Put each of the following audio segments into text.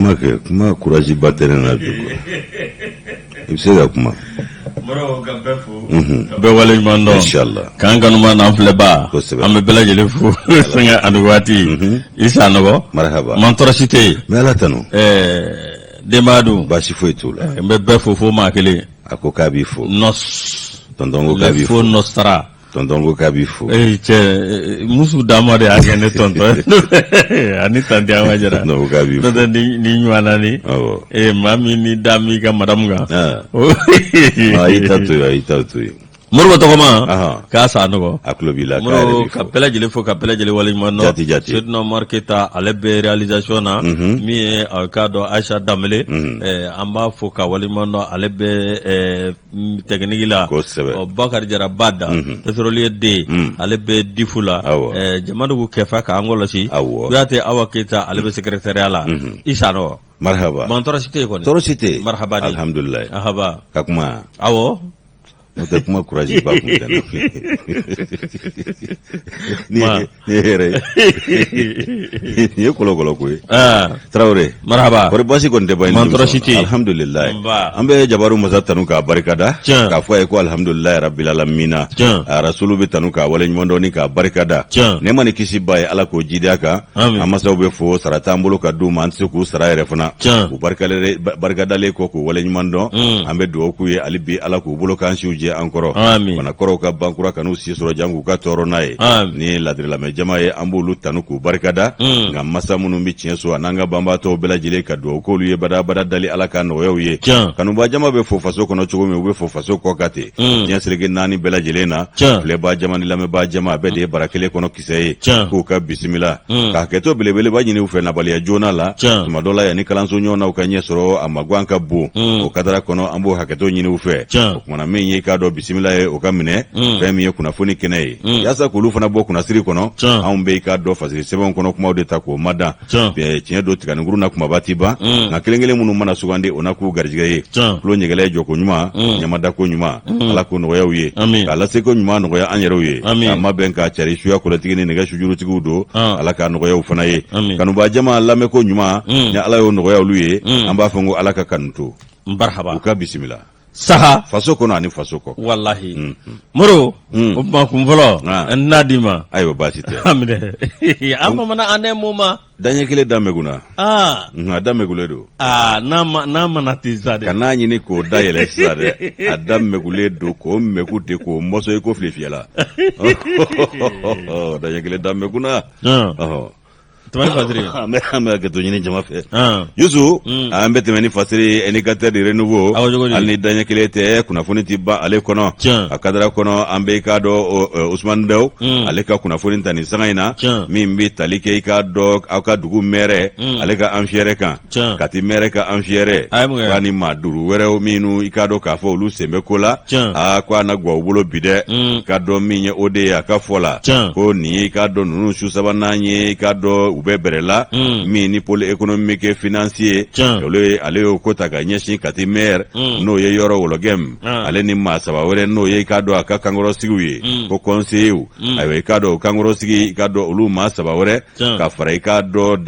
Kuma kɛ, kuma courage ba tɛ ne na bi quoi. I bɛ se ka kuma. Mɔrɔ ka bɛɛ fo. Ka bɛɛ waleɲuman dɔn. Inchallah. K'an kanuma n'an filɛba. Kosɛbɛ. An bɛ bɛɛ lajɛlen fo sanga ani waati. I Sanɔgɔ. Marhaba. Man tɔɔrɔ si tɛ yen. N bɛ Ala tanu. Ɛɛ denbaya dun. Baasi foyi t'u la. N bɛ bɛɛ fo fo maa kelen. A ko k'a b'i fo. Nos. Tonton ko k'a b'i fo fo. Nostra. Tonton ko k'a b'i fo. Ee cɛ musu dama de y'a kɛ ne tonton ye ani tantie Awa Jara. Tonton ko k'a b'i fo. N'o tɛ ni ɲɔgɔnna ni. Awɔ. Ee maa min ni da m'i ka madamu kan. Ah. A y'i ta to yen, a y'i ta to yen. Moribo tɔgɔma Ahan. k'a Sanɔgɔ. A tulo b'i la k'a yɛrɛ Moribo b'i ka fo. bɛɛ lajɛlen fo ka bɛɛ lajɛlen waleɲuman dɔn. Jati, jati. Seydina Umar Keyita ale bɛ réalisation na. Min ye a k'a dɔn Ayisa Danbele. An b'a fo ka waleɲuman dɔn ale bɛ technique la. Kosɛbɛ. Ɔ Bakari Jara Bada. Pétrolier D. Ale bɛ Difu la. Awɔ. Jamadugu Kɛfa k'an kɔlɔsi. Awɔ. Kuyate Awa Keyita ale bɛ secrétariat la. I Sanɔgɔ. Marhaba. Bon tɔɔrɔ si tɛ yen kɔni. Tɔɔrɔ si tɛ yen. Marhaba di. Alhamdulilayi. Ahaba. Ka kuma. Awɔ. N'o tɛ kuma courage ba kun tɛ n na. Ni ye hɛrɛ ye. Nin ye kɔlɔkɔlɔ ko ye. Ah. Tarawele. Marhaba. Kɔri baasi kɔni tɛ ban Man tɔɔrɔ si tɛ yen. Alhamdulilayi. Nba. An bɛ jabaru masa tanu k'a barikada. Tiɲɛ. K'a fɔ a ye ko alhamdulilayi rabbil alamina. Tiɲɛ. A rasulu bɛ tanu k'a waleɲuman dɔn ni k'a barikada. Tiɲɛ. Nɛɛma ni kisi b'a ye Ala k'o jidi a kan. Amin. An masaw bɛ fo sara t'an bolo ka d'u ma an tɛ se k'u sara yɛrɛ fana. Tiɲɛ. U barikadalen kɔ k'u waleɲuman dɔn. An bɛ dugawu k'u ye hali bi Ala k'u bolo k'an siw jɛ an kɔrɔ. Amin. Bana kɔrɔw ka ban kura kan'u si sɔrɔ jan k'u ka tɔɔrɔ n'a ye. Amin. Ni ladirilamɛ jama ye an b'olu tanu k'u barikada. Nka masa minnu bɛ tiɲɛ so an'an ka banbaatɔw bɛɛ lajɛlen ka dugawu k'olu ye badabada dali Ala ka nɔgɔyaw ye. Tiɲɛ. Kanubaa jama bɛ fo faso kɔnɔ cogo min u bɛ fo faso kɔ kan ten. Diɲɛ seleke naani bɛɛ lajɛlen na. Tiɲɛ. Filɛbaa jama ni lamɛnbaa jama a bɛɛ de ye bara kelen kɔnɔ kisɛ ye. Tiɲɛ. K'u ka bisimila. Ka hakɛto belebeleba ɲini u fɛ nabaliya joona la. Tiɲɛ. Tuma dɔ la yanni kalanso ɲɔgɔnnaw ka ɲɛ sɔrɔ a magan ka bon. O kadara kɔnɔ an b'o hakɛto ɲini u fɛ. Tiɲɛ. O kumana min ye k'a dɔn bisimila ye o ka minɛ. Fɛn min ye kunnafoni kɛnɛ ye. Yaasa k'olu fana bɔ kunnasiri kɔnɔ. Tiɲɛ. Anw bɛ i k'a dɔn fasiri sɛbɛnw kɔnɔ kumaw de ta k'o madan. Tiɲɛ. Tiɲɛ don tiganikuru na kumaba ti ban. Nka kelen kelen minnu mana sugandi o na k'u garijɛgɛ ye. Tiɲɛ. Tulo ɲɛgɛlɛ jɔko ɲuman. Ɲamadako ɲuman. Ala k'o nɔgɔya u ye. Amin. K'a laseko ɲuman nɔgɔya an yɛrɛw ye. Amin. K'a mabɛn k'a cari suya kɔlɔtigi ni nɛgɛ sujurutigiw don. Ah. Ala k'a nɔgɔya u fana ye. Amin. Kanubaa jama lamɛnko ɲuman. Ni Ala y'o nɔgɔya olu ye. An b'a fɔ ko Ala ka kanu to. Marhaba. U ka bisimila. Saha. Faso kɔnɔ ani faso kɔ. Walahi. Moro. O tuma kun fɔlɔ. Ah. N n'a d'i ma. Ayiwa baasi tɛ. An minɛ. An bamanan an tɛ mun ma. Daɲɛ kelen da mɛgunna. Aa. A da mɛgulen don. Aa n'a ma n'a mana ten sa dɛ. Ka n'a ɲini k'o da yɛlɛ sisan dɛ. A da mɛgulen don k'o mɛgu de k'o mɔsɔn i ko file fiyɛla. Daɲɛ kelen da mɛgunna. Ɔhɔ. Tɛmɛ ni fasiri. An bɛ hakɛto ɲini jama fɛ. Ah. Yusu, an bɛ tɛmɛ ni fasiri indicateur de renouveau. Awɔ, cogo di? Hali ni daɲɛ kelen tɛ kunnafoni ti ban ale kɔnɔ. Tiɲɛ. A kadara kɔnɔ an bɛ i k'a dɔn Usumani Daw. Ale ka kunnafoni ta nin sanga in na. Tiɲɛ. Min bɛ tali kɛ i k'a dɔn aw ka dugu mɛrɛ. Ale ka anfiyɛrɛ kan. Tiɲɛ. Kati mɛrɛ ka anfiyɛrɛ. A ye mun kɛ? K'a ni maa duuru wɛrɛw minnu i k'a dɔn k'a fɔ olu sen bɛ ko la. Tiɲɛ. Aa ko a na gwa u bolo bi dɛ. K'a dɔn min ye o de ye a ka fɔ la. Tiɲɛ. Ko nin ye i k'a dɔn ninnu su sabanan ye i k'a dɔn u bɛ bɛrɛ la. Min ni pôle économique et financier. Tiɲɛ. Olu ye ale y'o ko ta ka ɲɛsin Kati maire. N'o ye yɔrɔ wɔlɔgɛm. Ah. Ale ni maa saba wɛrɛ n'o ye i k'a dɔn a ka kankɔrɔsigiw ye. Ko conseillers. Ayiwa i k'a dɔn o kankɔrɔsigi i k'a dɔn olu maa saba wɛrɛ. Tiɲɛ. Ka fara i k'a dɔn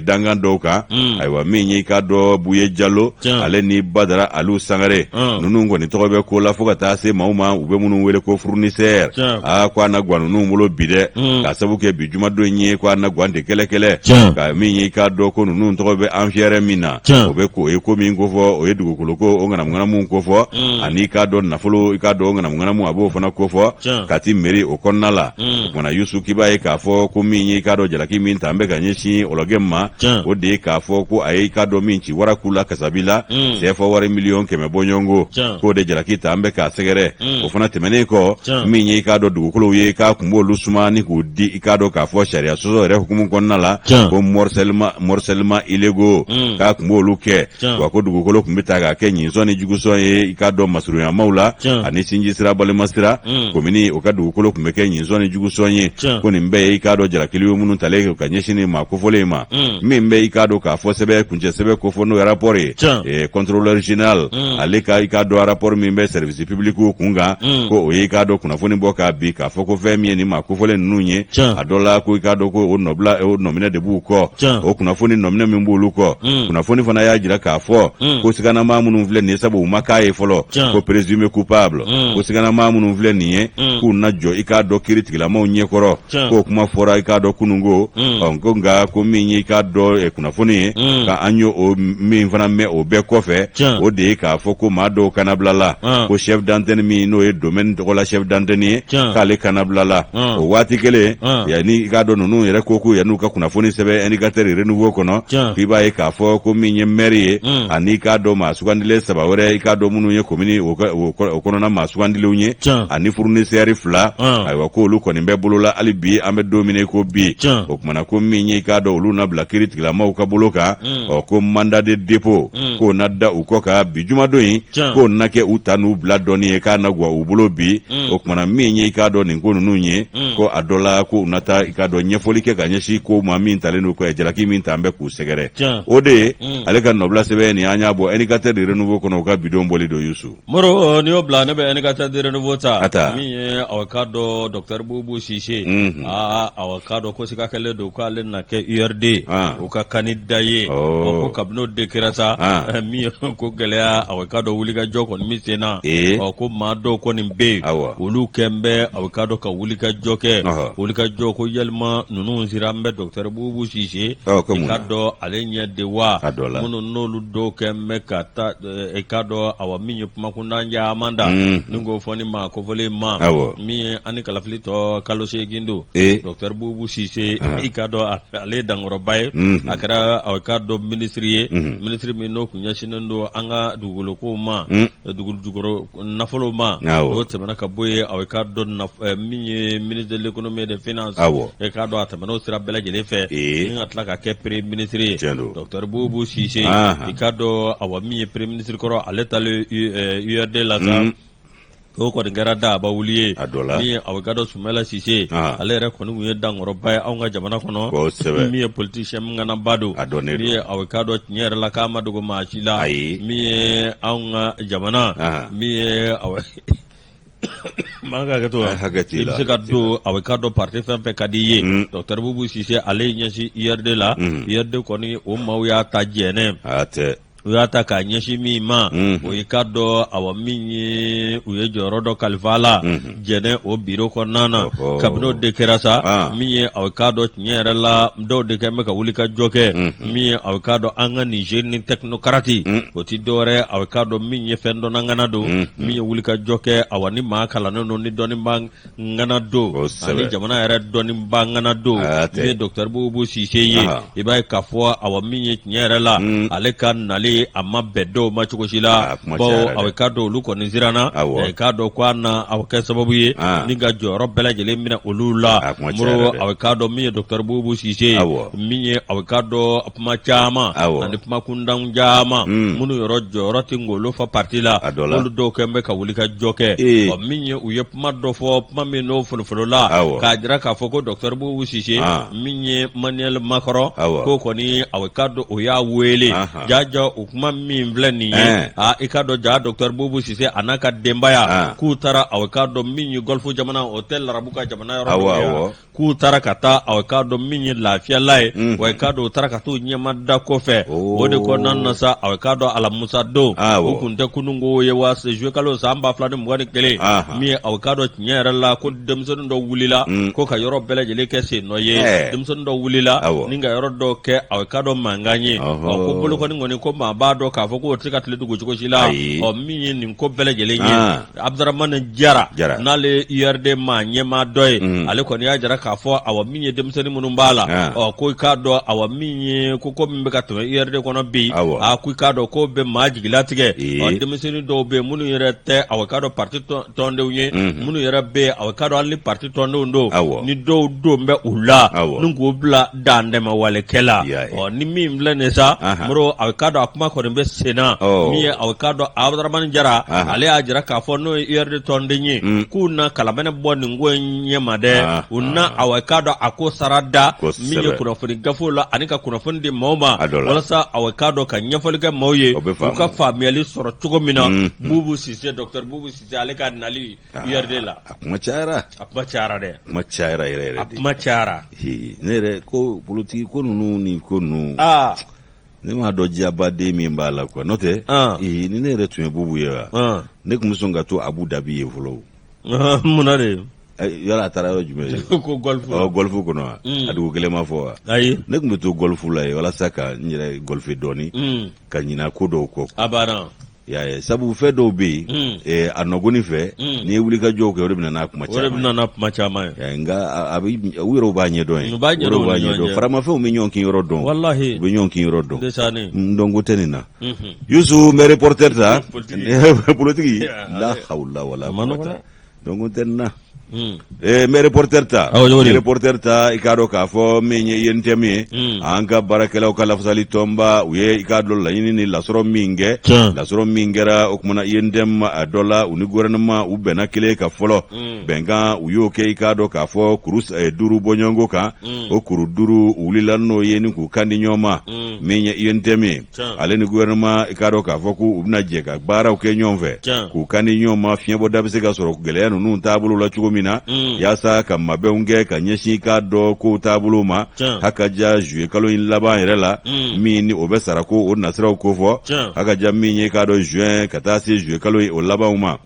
dangan dɔw kan. Ayiwa min ye i k'a dɔn Buye Jalo. Tiɲɛ. Ale ni Badara Alu Sangare. Ninnu kɔni tɔgɔ bɛ ko la fo ka taa se maaw ma u bɛ minnu wele ko fournisseur. Tiɲɛ. Aa ko a na gwan ninnu bolo bi dɛ. K'a sabu kɛ bi jumadon in ye ko a na gwan de kɛlɛkɛlɛ. Tiɲɛ. Ka min ye i k'a dɔn ko ninnu tɔgɔ bɛ anfiyɛrɛ min na. Tiɲɛ. O bɛ ko o ye ko min kofɔ o ye dugukolo ko o ŋanamuŋanamu kofɔ. Ani i k'a dɔn nafolo i k'a dɔn o ŋanamuŋanamu a b'o fana kofɔ. Tiɲɛ. Kati mairie o kɔnɔna la. O kumana Yusu k'i b'a ye k'a fɔ ko min ye i k'a dɔn jalaki min ta an bɛ ka ɲɛsin ɔlɔgɛ ma. Tiɲɛ. O de ye k'a fɔ ko a ye i k'a dɔn min ci waraku la kasabi la. CFA wari miliyɔn 100 bɔɲɔgɔnko. Tiɲɛ. K'o de jalaki ta an bɛ k'a sɛgɛrɛ. O fana tɛmɛnen kɔ. Tiɲɛ. Min ye i k'a dɔn dugukolow ye k'a kun b'olu suma ni k'u di i k'a dɔn k'a fɔ sariya sɔsɔ yɛrɛ hukumu kɔnɔna la. Tiɲɛ. Ko morcellement illégaux. K'a kun b'olu kɛ. Tiɲɛ. Wa ko dugukolo kun bɛ ta k'a kɛ ɲinsɔn ni jugusɔn ye i k'a dɔn masurunyamaw la. Tiɲɛ. Ani sinji sira balima sira. Komini o ka dugukolo kun bɛ kɛ ɲinsɔn ni jugusɔn ye. Tiɲɛ. Ko nin bɛɛ ye i k'a dɔn jalakili ye minnu talen ka ɲɛsin nin maa kofɔlen in ma. Min bɛ i k'a dɔn k'a fɔ sɛbɛn kuncɛ sɛbɛn kofɔ n'o ye rapport ye. Tiɲɛ. Contrôleur général. Ale ka i k'a dɔn rapport min bɛ service public kun kan. Ko o ye i k'a dɔn kunnafoni bɔ k'a bin k'a fɔ ko fɛn min ye nin maa kofɔlen ninnu ye. Tiɲɛ. A dɔ la ko i k'a dɔn ko o nɔbila o nɔminɛ de b'u kɔ. O kunnafoni nɔminɛ min b'olu kɔ, kunnafoni fana y'a jira k'a fɔ ko siganamaa minnu filɛ nin ye, sabu u ma k'a ye fɔlɔ ko présumé coupable, ko siganamaa minnu filɛ nin ye, k'u na jɔ i k'a dɔn kiiritigilamaw ɲɛkɔrɔ. K'o kuma fɔra i k'a dɔn kununko. Ɔ, ko nka ko min ye i k'a dɔn kunnafoni ye ka an ye o min fana mɛn o bɛɛ kɔfɛ, o de ye k'a fɔ ko maa dɔw kanabilala, ko chef d'antenne min n'o ye domaine tɔgɔla chef d'antenne ye, k'ale kanabilala. O waati kelen, yanni i k'a dɔn ninnu yɛrɛ ko k'u yan'u ka kunnafoni sɛbɛn Indicateur Renouveau kɔnɔ, k'i b'a ye k'a fɔ ko min ye maire ye ani i k'a dɔn maa sugandilen saba wɛrɛ, i k'a dɔn minnu ye komini o kɔnɔna maa sugandilenw ye, ani fournisseur fila, ayiwa, k'olu kɔni bɛ bolo la hali bi an bɛ don min na i ko bi. O kumana ko min ye i k'a dɔn olu na bila kiiritigilamaw ka bolo kan. Ɔ, ko mandat de dépôt k'o na da u kɔ kan bi jumadon in, k'o na kɛ u ta n'u bila dɔɔni ye, k'a na gwa u bolo bi. O kumana min ye i k'a dɔn nin ko ninnu ye, ko a dɔ la ko u na taa i k'a dɔn ɲɛfɔli kɛ ka ɲɛsin ko ma min talen don kɔ, jalaki min t'an bɛ k'u sɛgɛrɛ. O de ye ale ka nɔbila sɛbɛn nin, an y'a bɔ Indicateur de Renouveau kɔnɔ, u ka bidon bɔli don, Yusu. Moro, n'i y'o bila, ne bɛ Indicateur de Renouveau ta. A ta. Min ye aw k'a dɔn docteur Bubu Sise, aa, aw k'a dɔn ko siga kɛlen don k'ale na kɛ URD o ka candidat ye. Ɔ, ko kabini o de kɛra sa, min ye ko gɛlɛya, aw k'a dɔn wulikajɔ kɔni min sen na. Ɔ, ko maa dɔw kɔni bɛ yen, olu kɛn bɛ aw k'a dɔn ka wulikajɔ kɛ, wulikajɔ ko yalima ninnu siran bɛ docteur Bubu Sise i k'a dɔn ale ɲɛ de wa, minnu n'olu dɔw kɛn bɛ ka taa i k'a dɔn awa min ye kumakundan caman da ni k'o fɔ ni maa kofɔlen ma, min ye ani kalafili tɔ kalo 8 don. Docteur Bubu Sise, i k'a dɔn ale ye dankɔrɔba ye, a kɛra aw k'a dɔn minisiri ye, minisiri min n'o kun ɲɛsinnen don an ka dugukolo ma, dugu jukɔrɔ nafolo ma. O tɛmɛna ka bɔ yen, aw k'a dɔn min ye ministre de l'économie et des finances, e k'a dɔn a tɛmɛna o sira bɛɛ lajɛlen fɛ ni ka tila ka kɛ premier ministre ye. Docteur Bubu Sise, i k'a dɔn awa min ye premier ministre kɔrɔ, ale taalen URD la sa, o kɔni kɛra daba wuli ye. Min ye aw k'a dɔn Sumayila Sise, ale yɛrɛ kɔni tun ye dankɔrɔba ye anw ka jamana kɔnɔ, min ye politicien ŋanaba don, min ye aw k'a dɔn tiɲɛ yɛrɛ la k'a ma dogo maa si la, min ye anw ka jamana min ye man ka hakɛ to, hakɛ t'i i la. bɛ se ka don aw k'a dɔn parti fɛn fɛn ka di i ye. Docteur Bubu Sise, ale y'i ɲɛsin URD la. URD kɔni, o maaw y'a ta jɛnɛ. A tɛ. U y'a ta k'a ɲɛsin min ma, o y'i k'a dɔn awa min ye u ye jɔyɔrɔ dɔ kalifa a la jɛnɛ o biro kɔnɔna na. Kabini o de kɛra sa, min ye aw k'a dɔn tiɲɛ yɛrɛ la dɔw de kɛn bɛ ka wuli ka jɔ kɛ, min ye aw k'a dɔn an ka nin jeune technocrate, o ti dɔwɛrɛ, aw k'a dɔn min ye fɛn dɔnna ŋana don, min ye wuli ka jɔ kɛ, awa ni maa kalannen don, ni dɔnnibaa ŋana don, ani jamana yɛrɛ dɔnnibaa ŋana don, min ye docteur Bubu Sise ye. I b'a ye k'a fɔ awa min ye tiɲɛ yɛrɛ la, ale ka nali a ma bɛn dɔw ma cogo si la, bawo aw k'a dɔn olu kɔni siranna k'a dɔn ko a na aw kɛ sababu ye ni ka jɔyɔrɔ bɛɛ lajɛlen minɛ olu la. Moro, aw k'a dɔn min ye docteur Bubu Sise ye, min ye aw k'a dɔn kuma caman ani kuma kuntan caman minnu yɔrɔ jɔyɔrɔ tɛ ngolo fa parti la, olu dɔw kɛn bɛ ka wuli ka jɔ kɛ. Ɔ, min ye u ye kuma dɔ fɔ, kuma min n'o folofolola k'a jira k'a fɔ ko docteur Bubu Sise, min ye Emmanuel Macron, k'o kɔni aw k'a dɔn o y'a wele jaja. O kuma min filɛ nin ye, aa, i k'a dɔn ja docteur Bubu Sise a n'a ka denbaya k'u taara aw k'a dɔn min ye Golfe jamana, o tɛ larabu ka jamana yɔrɔ dɔ ye, k'u taara ka taa aw k'a dɔn min ye lafiyala ye, wa i k'a dɔn u taara ka t'u ɲɛma da kɔfɛ. O de kɔnɔna na sa, aw k'a dɔn alamusa don, o kun tɛ kununko ye wa, juillet kalo san 2021, min ye aw k'a dɔn tiɲɛ yɛrɛ la ko denmisɛnnin dɔ wulila ko ka yɔrɔ bɛɛ lajɛlen kɛ sen nɔ ye. Denmisɛnnin dɔ wulila ni ka yɔrɔ dɔ kɛ aw k'a dɔn mankan ye. Ɔ, ko bolokɔni kɔni, ko maa b'a dɔn k'a fɔ k'o tɛ se ka tile dogo cogo si la. Ɔ, min ye nin ko bɛɛ lajɛlen ye, Abdramane Jara, n'ale URD maa ɲɛmaa dɔ ye, ale kɔni y'a jira k'a fɔ awa min ye denmisɛnnin minnu b'a la, ɔ, ko i k'a dɔn awa min ye ko min bɛ ka tɛmɛ URD kɔnɔ bi, a ko i k'a dɔn ko bɛ maa jigilatigɛ. Ɔ, denmisɛnnin dɔw bɛ yen minnu yɛrɛ tɛ awa k'a dɔn parti tɔndenw ye, minnu yɛrɛ bɛ yen awa k'a dɔn hali ni parti tɔndenw don, ni dɔw don bɛ u la ni k'u bila dantɛmɛwalekɛ la. Ɔ, ni min filɛ nin sa, Moro, a k'a dɔn a kuma kuma kɔni bɛ sen na min ye aw k'a dɔn Abudaramani Jara ale y'a jira k'a fɔ n'o ye URD tɔnden ye mm. k'u na kalamɛnɛ bɔ nin ko in ɲɛma dɛ ah, u na ah. aw k'a dɔn a ko sara da min ye kunnafoni gafew la ani ka kunnafoni di maaw ma walasa aw k'a dɔn ka ɲɛfɔli kɛ maaw ye u ka faamuyali sɔrɔ cogo min na mm, mm. Bubu Sise docteur Bubu Sise ale ka nali ah, URD la a kuma cayara a kuma cayara dɛ kuma cayara yɛrɛ yɛrɛ a kuma cayara ne yɛrɛ ko politiki ko ninnu ni ko ninnu ne m'a dɔn diyabaden min b'a la quoi n'o tɛ ni ne yɛrɛ tun ye bubu ye wa ne tun bɛ sɔn ka to abu dabi yen fɔlɔ munna de yɔrɔ a taara yɔrɔ jumɛn ye ko golf golf kɔnɔ wa mm. a dugu kelen ma fɔ wa ayi ne tun bɛ to golf la yen walasa ka n yɛrɛ golfe dɔɔni mm. ka ɲina ko dɔw kɔ a banna y'a ye sabu fɛn dɔw bɛ yen mm. a nɔgɔni fɛ mm. n'i ye wulikajɔw kɛ o de bɛ na n'a kuma caman o de bɛ na n'a kuma caman ye nka a bɛ u yɛrɛw b'a ɲɛdɔn ye u yɛrɛw b'a ɲɛdɔn faramafɛnw bɛ ɲɔgɔn kin yɔrɔ dɔn walahi u bɛ ɲɔgɔn kin yɔrɔ dɔn n dɔnko tɛ nin na mhm. Yusu n bɛ reporter ta politiki la hawla wala quwwata dɔnko tɛ nin na hmm. eh, n bɛ reporter ta reporter ta i k'a dɔn k'a fɔ min ye UNTM ye hmm. an ka baarakɛlaw ka lafasali tɔnba u ye i k'a dɔn laɲini ni lasɔrɔ min kɛ lasɔrɔ min kɛra o kumana UNTM a dɔ la u ni gouvernement u bɛnna kelen kan fɔlɔ hmm. bɛnkan u y'o kɛ i k'a dɔn k'a fɔ kuru eh, duuru bɔɲɔgɔnko kan o kuru duuru u wulila n'o ye ni k'u kan di ɲɔgɔn ma min ye UNTM ye ale ni gouvernement i k'a dɔn k'a fɔ k'u bɛna jɛ ka baaraw kɛ ɲɔgɔn fɛ k'u kan di ɲɔgɔn ma fiɲɛbɔda bɛ se ka sɔrɔ gɛlɛya ninnu taabolo la cogo min na mm. yaasa ka mabɛnw kɛ ka ɲɛsin i k'a dɔn kow taabolo ma hakaja juillet kalo in laban yɛrɛ la mm. min ni o bɛ sarako o nasiraw kofɔ hakaja min ye k'a dɔn juin ka taa se juillet kalo in o labanw ma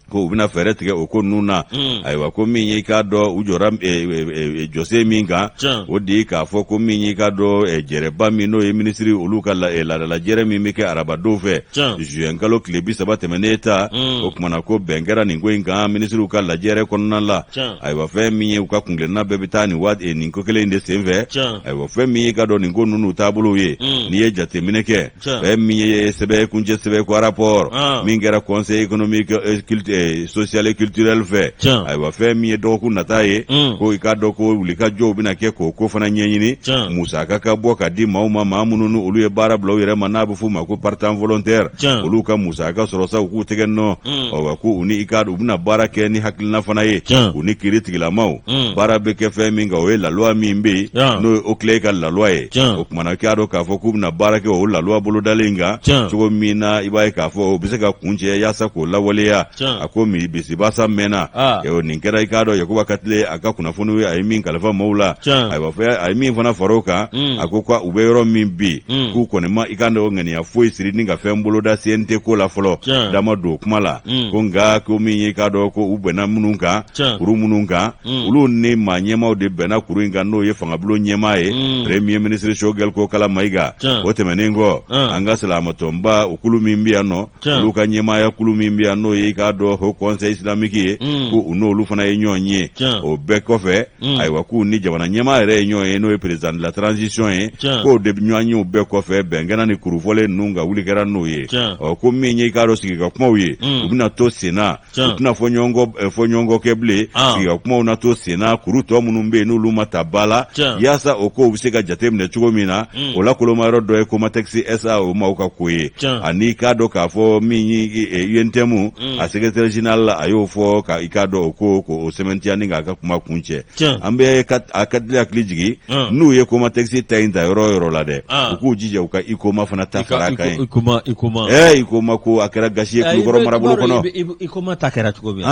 ko u bɛna fɛɛrɛ tigɛ o ko ninnu na mm. ayiwa ko min ye i k'a dɔn u jɔra e, e, e, jɔsen min kan o de ye k'a fɔ ko min ye i k'a dɔn jɛrɛba min n'o ye minisiri olu ka laadala jɛrɛ min bɛ kɛ arabadon fɛ juin kalo tile 30 tɛmɛnen ta mm. o kumana ko bɛn kɛra nin ko in kan minisiriw ka lajɛrɛ kɔnɔna la ayiwa fɛn min ye u ka kuntilenna bɛɛ bɛ taa nin waati nin ko kelen in de senfɛ ayiwa fɛn min ye i k'a dɔn nin ko ninnu taabolow ye mm. n'i ye jateminɛ kɛ fɛn min ye sɛbɛn kuncɛ sɛbɛn ko rapport ah. min kɛra conseil économique euh, social et culturel fɛ ayiwa fɛn min ye dɔgɔkun nata ye mm. ko i k'a dɔn ko wulikajɔw bɛna kɛ k'o ko fana ɲɛɲini musaka ka bɔ ka di maaw ma maa minnu ni olu ye baara bila u yɛrɛ ma n'a bɛ f'u ma ko partant volontaire olu ka musaka sɔrɔ sa u k'u tɛgɛ nɔ mm. ayiwa ko u ni i k'a dɔn u bɛna baara kɛ ni hakilina fana ye u ni kiiri tigilamaw mm. baara bɛ kɛ fɛn min kan o ye la loi min bɛ yen n'o ye OCLEI ka la loi ye o kumana k'a dɔn k'a fɔ k'u bɛna baara kɛ o la loi bolodalen kan cogo min na i b'a ye k'a fɔ o bɛ se ka kuncɛ yaasa k'o lawaleya a ko mi bisibasa mɛnna ah. nin kɛra i k'a dɔn Yakuba Katile a ka kunnafoniw ye a ye min kalifa maaw la ayiwa fɛ a ye min fana fara o kan mm. a ko ko u bɛ yɔrɔ min bi mm. k'u kɔni ma i k'a dɔn ŋaniya foyi siri ni ka fɛn boloda CNT ko la fɔlɔ da ma don kuma la mm. ko nka ko min ye i k'a dɔn ko u bɛnna minnu kan kuru minnu kan Mm. olu ni maa ɲɛmaaw de bɛnna kuru in kan n'o ye fangabulon ɲɛmaa ye mm. premier ministre Choguel Kokala Mayiga o tɛmɛnen kɔ an ka silamɛtɔnba o kulu min bɛ yan nɔ olu ka ɲɛmaaya kulu min bɛ yan n'o ye i k'a dɔn haut conseil islamique ye mm. ko u n'olu fana ye ɲɔgɔn ye o bɛɛ kɔfɛ ayiwa k'u ni jamana ɲɛmaa yɛrɛ ye ɲɔgɔn ye n'o ye président de la transition ye k'o de ɲɔgɔnyew bɛɛ kɔfɛ bɛn kɛra ni kurufɔlen ninnu kan wuli kɛra n'o ye ɔ ko min ye i k'a dɔn sigi ka kumaw ye u bɛna to senna u tɛna fɔ ɲɔgɔn kɔ kɛ bilen ah. sigi ka kumaw na to senna kuru tɔ minnu bɛ yen n'olu ma ta ba la yaasa o kow bɛ se ka jateminɛ cogo min na mm. o la kolomayɔrɔ dɔ ye Comatex SA o maaw ka ko ye ani i k'a dɔn k'a fɔ min ye UNTM mm. a secrétaire général a y'o fɔ ka i k'a dɔn o ko k'o sɛmɛntiya ni k'a ka kuma kuncɛ an bɛ a ka dili hakili jigin n'u ye Comatex ta in ta yɔrɔ o yɔrɔ la dɛ u k'u jija u ka Huicoma fana ta fara a kan yen Huicoma ko a kɛra gasi ye Kulukɔrɔ marabolo kɔnɔ Huicoma ta kɛra cogo min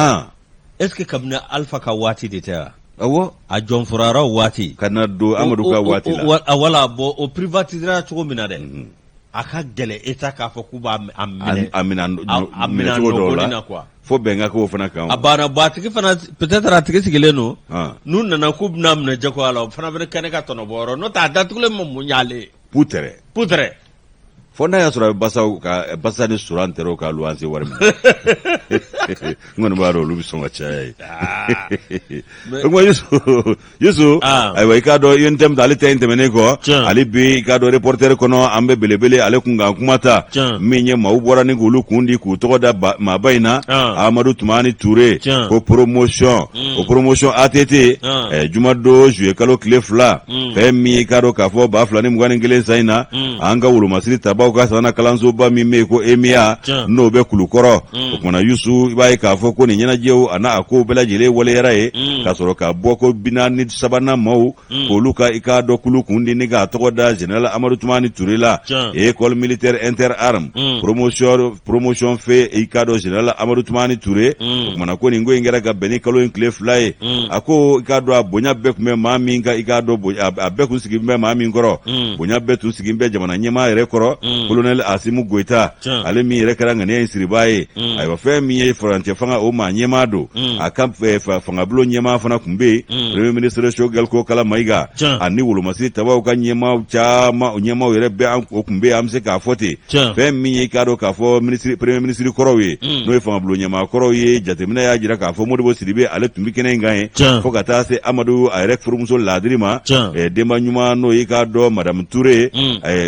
est ce que kabini Alpha ka waati de tɛ wa awɔ a jɔnfurara waati ka na don Amadu ka waati la wala bon o privatisera cogo min na dɛ a ka gɛlɛn État k'a fɔ k'u b'a minɛ a minɛ cogo dɔw la quoi fo bɛn ka k'o fana kan a banna bon a tigi fana peut-être a tigi sigilen don n'u nana k'u bɛna minɛ jagoya la o fana bɛ kɛnɛ ka tɔnɔbɔ yɔrɔ n'o tɛ a datugulen ma mun ɲ'ale ye putere putere fo n'a y'a sɔrɔ a bɛ basaw ka basa ni suran tɛrɛw ka luwanse wari minɛ n kɔni b'a dɔn olu bɛ sɔn ka caya ye o kuma Yusu ah. ayiwa i k'a dɔn UNTM ale ta in tɛmɛnen kɔ ale bi i k'a dɔn reporter kɔnɔ an bɛ belebele ale kun kan kuma ta min ye maaw bɔra ni k'olu kun di k'u tɔgɔ da maaba in na ah. Amadu Tumani Ture ko promotion mm. o promotion ATT ah. eh, jumadon juillet kalo tile 2 mm. fɛn min ye i k'a dɔn k'a fɔ 2021 san in na mm. an ka wolomasiri tabaw tabaw ka sanna kalansoba min bɛ yen ko EMIA n'o bɛ Kulukɔrɔ o kumana Yusu i b'a ye k'a fɔ ko nin ɲɛnajɛw a n'a kow bɛɛ lajɛlen waleyara yen ka sɔrɔ ka bɔ ko 43nan maaw k'olu ka i k'a dɔn kulu kun di ni k'a tɔgɔ da général Amadu Tumani Ture la école militaire interarmes promotion feu i k'a dɔn général Amadu Tumani Ture o kumana ko nin ko in kɛra ka bɛn ni kalo in tile 2 ye a ko i k'a dɔn a bonya bɛɛ tun bɛ maa min kan i k'a dɔn a bɛɛ kun sigi bɛ maa min kɔrɔ bonya bɛɛ tun sigi bɛ jamana ɲɛmaa yɛrɛ kɔrɔ colonel Asimu Goyita ale min yɛrɛ kɛra ŋaniya in siribaa ye ayiwa fɛn min ye furancɛ fanga o maa ɲɛmaa don a ka fangabulon ɲɛmaa fana tun bɛ yen premier ministre Choguel Kokala Mayiga ani wolomasiri tabaw ka ɲɛmaa caman ɲɛmaaw yɛrɛ bɛɛ o tun bɛ yen an bɛ se k'a fɔ ten fɛn min ye i k'a dɔn k'a fɔ premier ministre kɔrɔw ye n'o ye fangabulon ɲɛmaa kɔrɔw ye jateminɛ y'a jira k'a fɔ Modibo Sidibe ale tun bɛ kɛnɛ in kan yen fo ka taa se Amadu a yɛrɛ furumuso laadiri ma denba ɲuman n'o ye i k'a dɔn madame Ture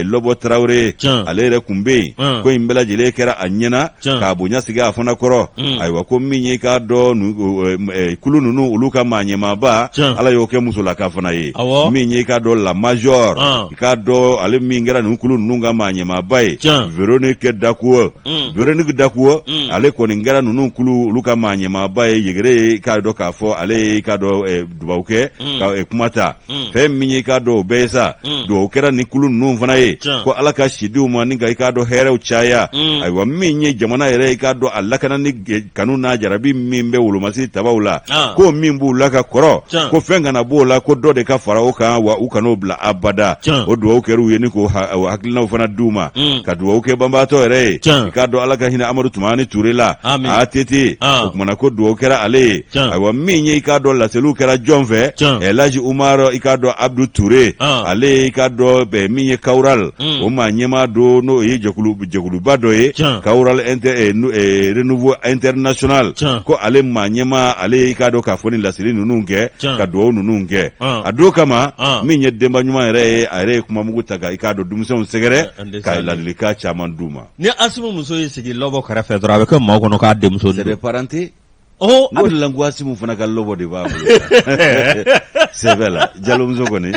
Lɔbɔ Tarawele ale yɛrɛ tun bɛ yen ko in bɛɛ lajɛlen kɛra a ɲɛna k'a bonya sigi a fana kɔrɔ ayiwa ko min ye i k'a dɔn kulu ninnu olu ka maa ɲɛmaaba Ala y'o kɛ musolaka fana ye min ye i k'a dɔn la major i k'a dɔn ale min kɛra ninnu kulu ninnu ka maa ɲɛmaaba ye Véronique Dakuo Véronique Dakuo ale kɔni kɛra ninnu kulu olu ka maa ɲɛmaaba ye yegere ye i k'a dɔn k'a fɔ ale ye i k'a dɔn dubaw kɛ ka kuma ta fɛn min ye i k'a dɔn o bɛɛ ye sa dugawu kɛra ni kulu ninnu fana ye ko ala ka si di u ma ni ka i k'a dɔn hɛrɛw caya ayiwa min ye jamana yɛrɛ i k'a dɔn a lakanani kanu n'a jarabi min bɛ wolomasiri tabaw la ko min b'u la ka kɔrɔ ko fɛn kana b'o la ko dɔ de ka fara o kan wa u kan'o bila abada o dugawu kɛra u ye ni k'o hakilinaw fana d'u ma ka dugawu kɛ banbaatɔ yɛrɛ ye i k'a dɔn ala ka hinɛ amadu tumani ture la ATT o kumana ko dugawu kɛra ale ye ayiwa min ye i k'a dɔn laseliw kɛra jɔn fɛ Elaji Umar i k'a dɔn Abdu Ture ale ye i k'a dɔn min ye Kawural o maa ɲɛmaa don n'o ye jɛkuluba dɔ ye Kawural Renouveau International ko ale maa ɲɛmaa ale ye i k'a dɔn k'a fɔ ni laseli ninnu kɛ ka dugawu ninnu kɛ a don kama min ye denba ɲuman yɛrɛ ye a yɛrɛ ye kumamugu ta ka i k'a dɔn denmisɛnw sɛgɛrɛ ka ladilikan caman d'u ma. Ni Asimu muso y'i sigi lɔbɔ kɛrɛfɛ dɔrɔn a bɛ kɛ maaw kɔnɔ k'a denmuso don. C'est des parentés. Oh, o de la n ko Asimu fana ka lɔbɔ de b'a bolo sɛbɛ la jalomuso kɔni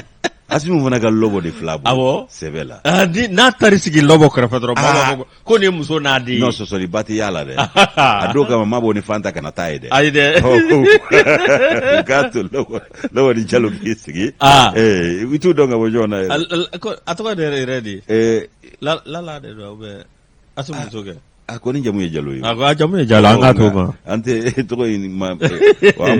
Asimu fana ka lɔbɔ de fil'a bolo awɔ sɛbɛ la ah, n'a taar'i sigi lɔbɔ kɛrɛfɛ dɔrɔn maaw b'a fɔ ko nin ye muso n'a den ye non sɔsɔliba tɛ y'a la dɛ a don kama Mabɔ ni Fanta kana taa yen dɛ ayi dɛ u k'a to lɔbɔ ni Jalo k'i sigi ah. eh, i t'u dɔn ka bɔ ɲɔgɔn na yɛrɛ a tɔgɔ de yɛrɛ yɛrɛ de eh, Lala de don ou bien Asimu muso kɛ A ko ni jamu ye Jalo ye. A ko a jamu ye Jalo an k'a to ma. An tɛ tɔgɔ in ma an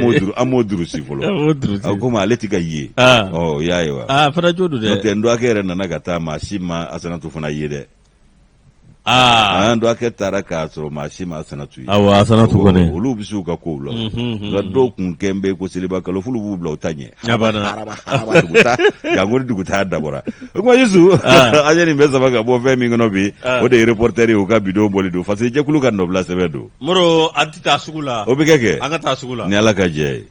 m'o duru an m'o durusi fɔlɔ. An m'o durusi. A komi ale tɛ ka ye. Ɔ i y'a ye wa. Aa fana jo don dɛ. N'o tɛ n dɔgɔkɛ yɛrɛ nana ka taa maa si ma Asanatu fana ye dɛ. Aa. An dɔgɔkɛ taara k'a sɔrɔ maa si ma Asanatu ye. Awɔ Asanatu kɔni. Olu bɛ se u ka kow la. Nka dɔw kun kɛn bɛ ko seliba kalo f'olu b'u bila u ta ɲɛ. Janko ni dugutaa dabɔra o kuma Yusu an ye nin bɛɛ sama ka bɔ fɛn min kɔnɔ bi o de ye reporter ye u ka bidon bɔli don fasiri jɛkulu ka nɔbila sɛbɛn don Moro an tɛ taa sugu la o bɛ kɛ kɛ an ka taa sugu la ni Ala ka jɛ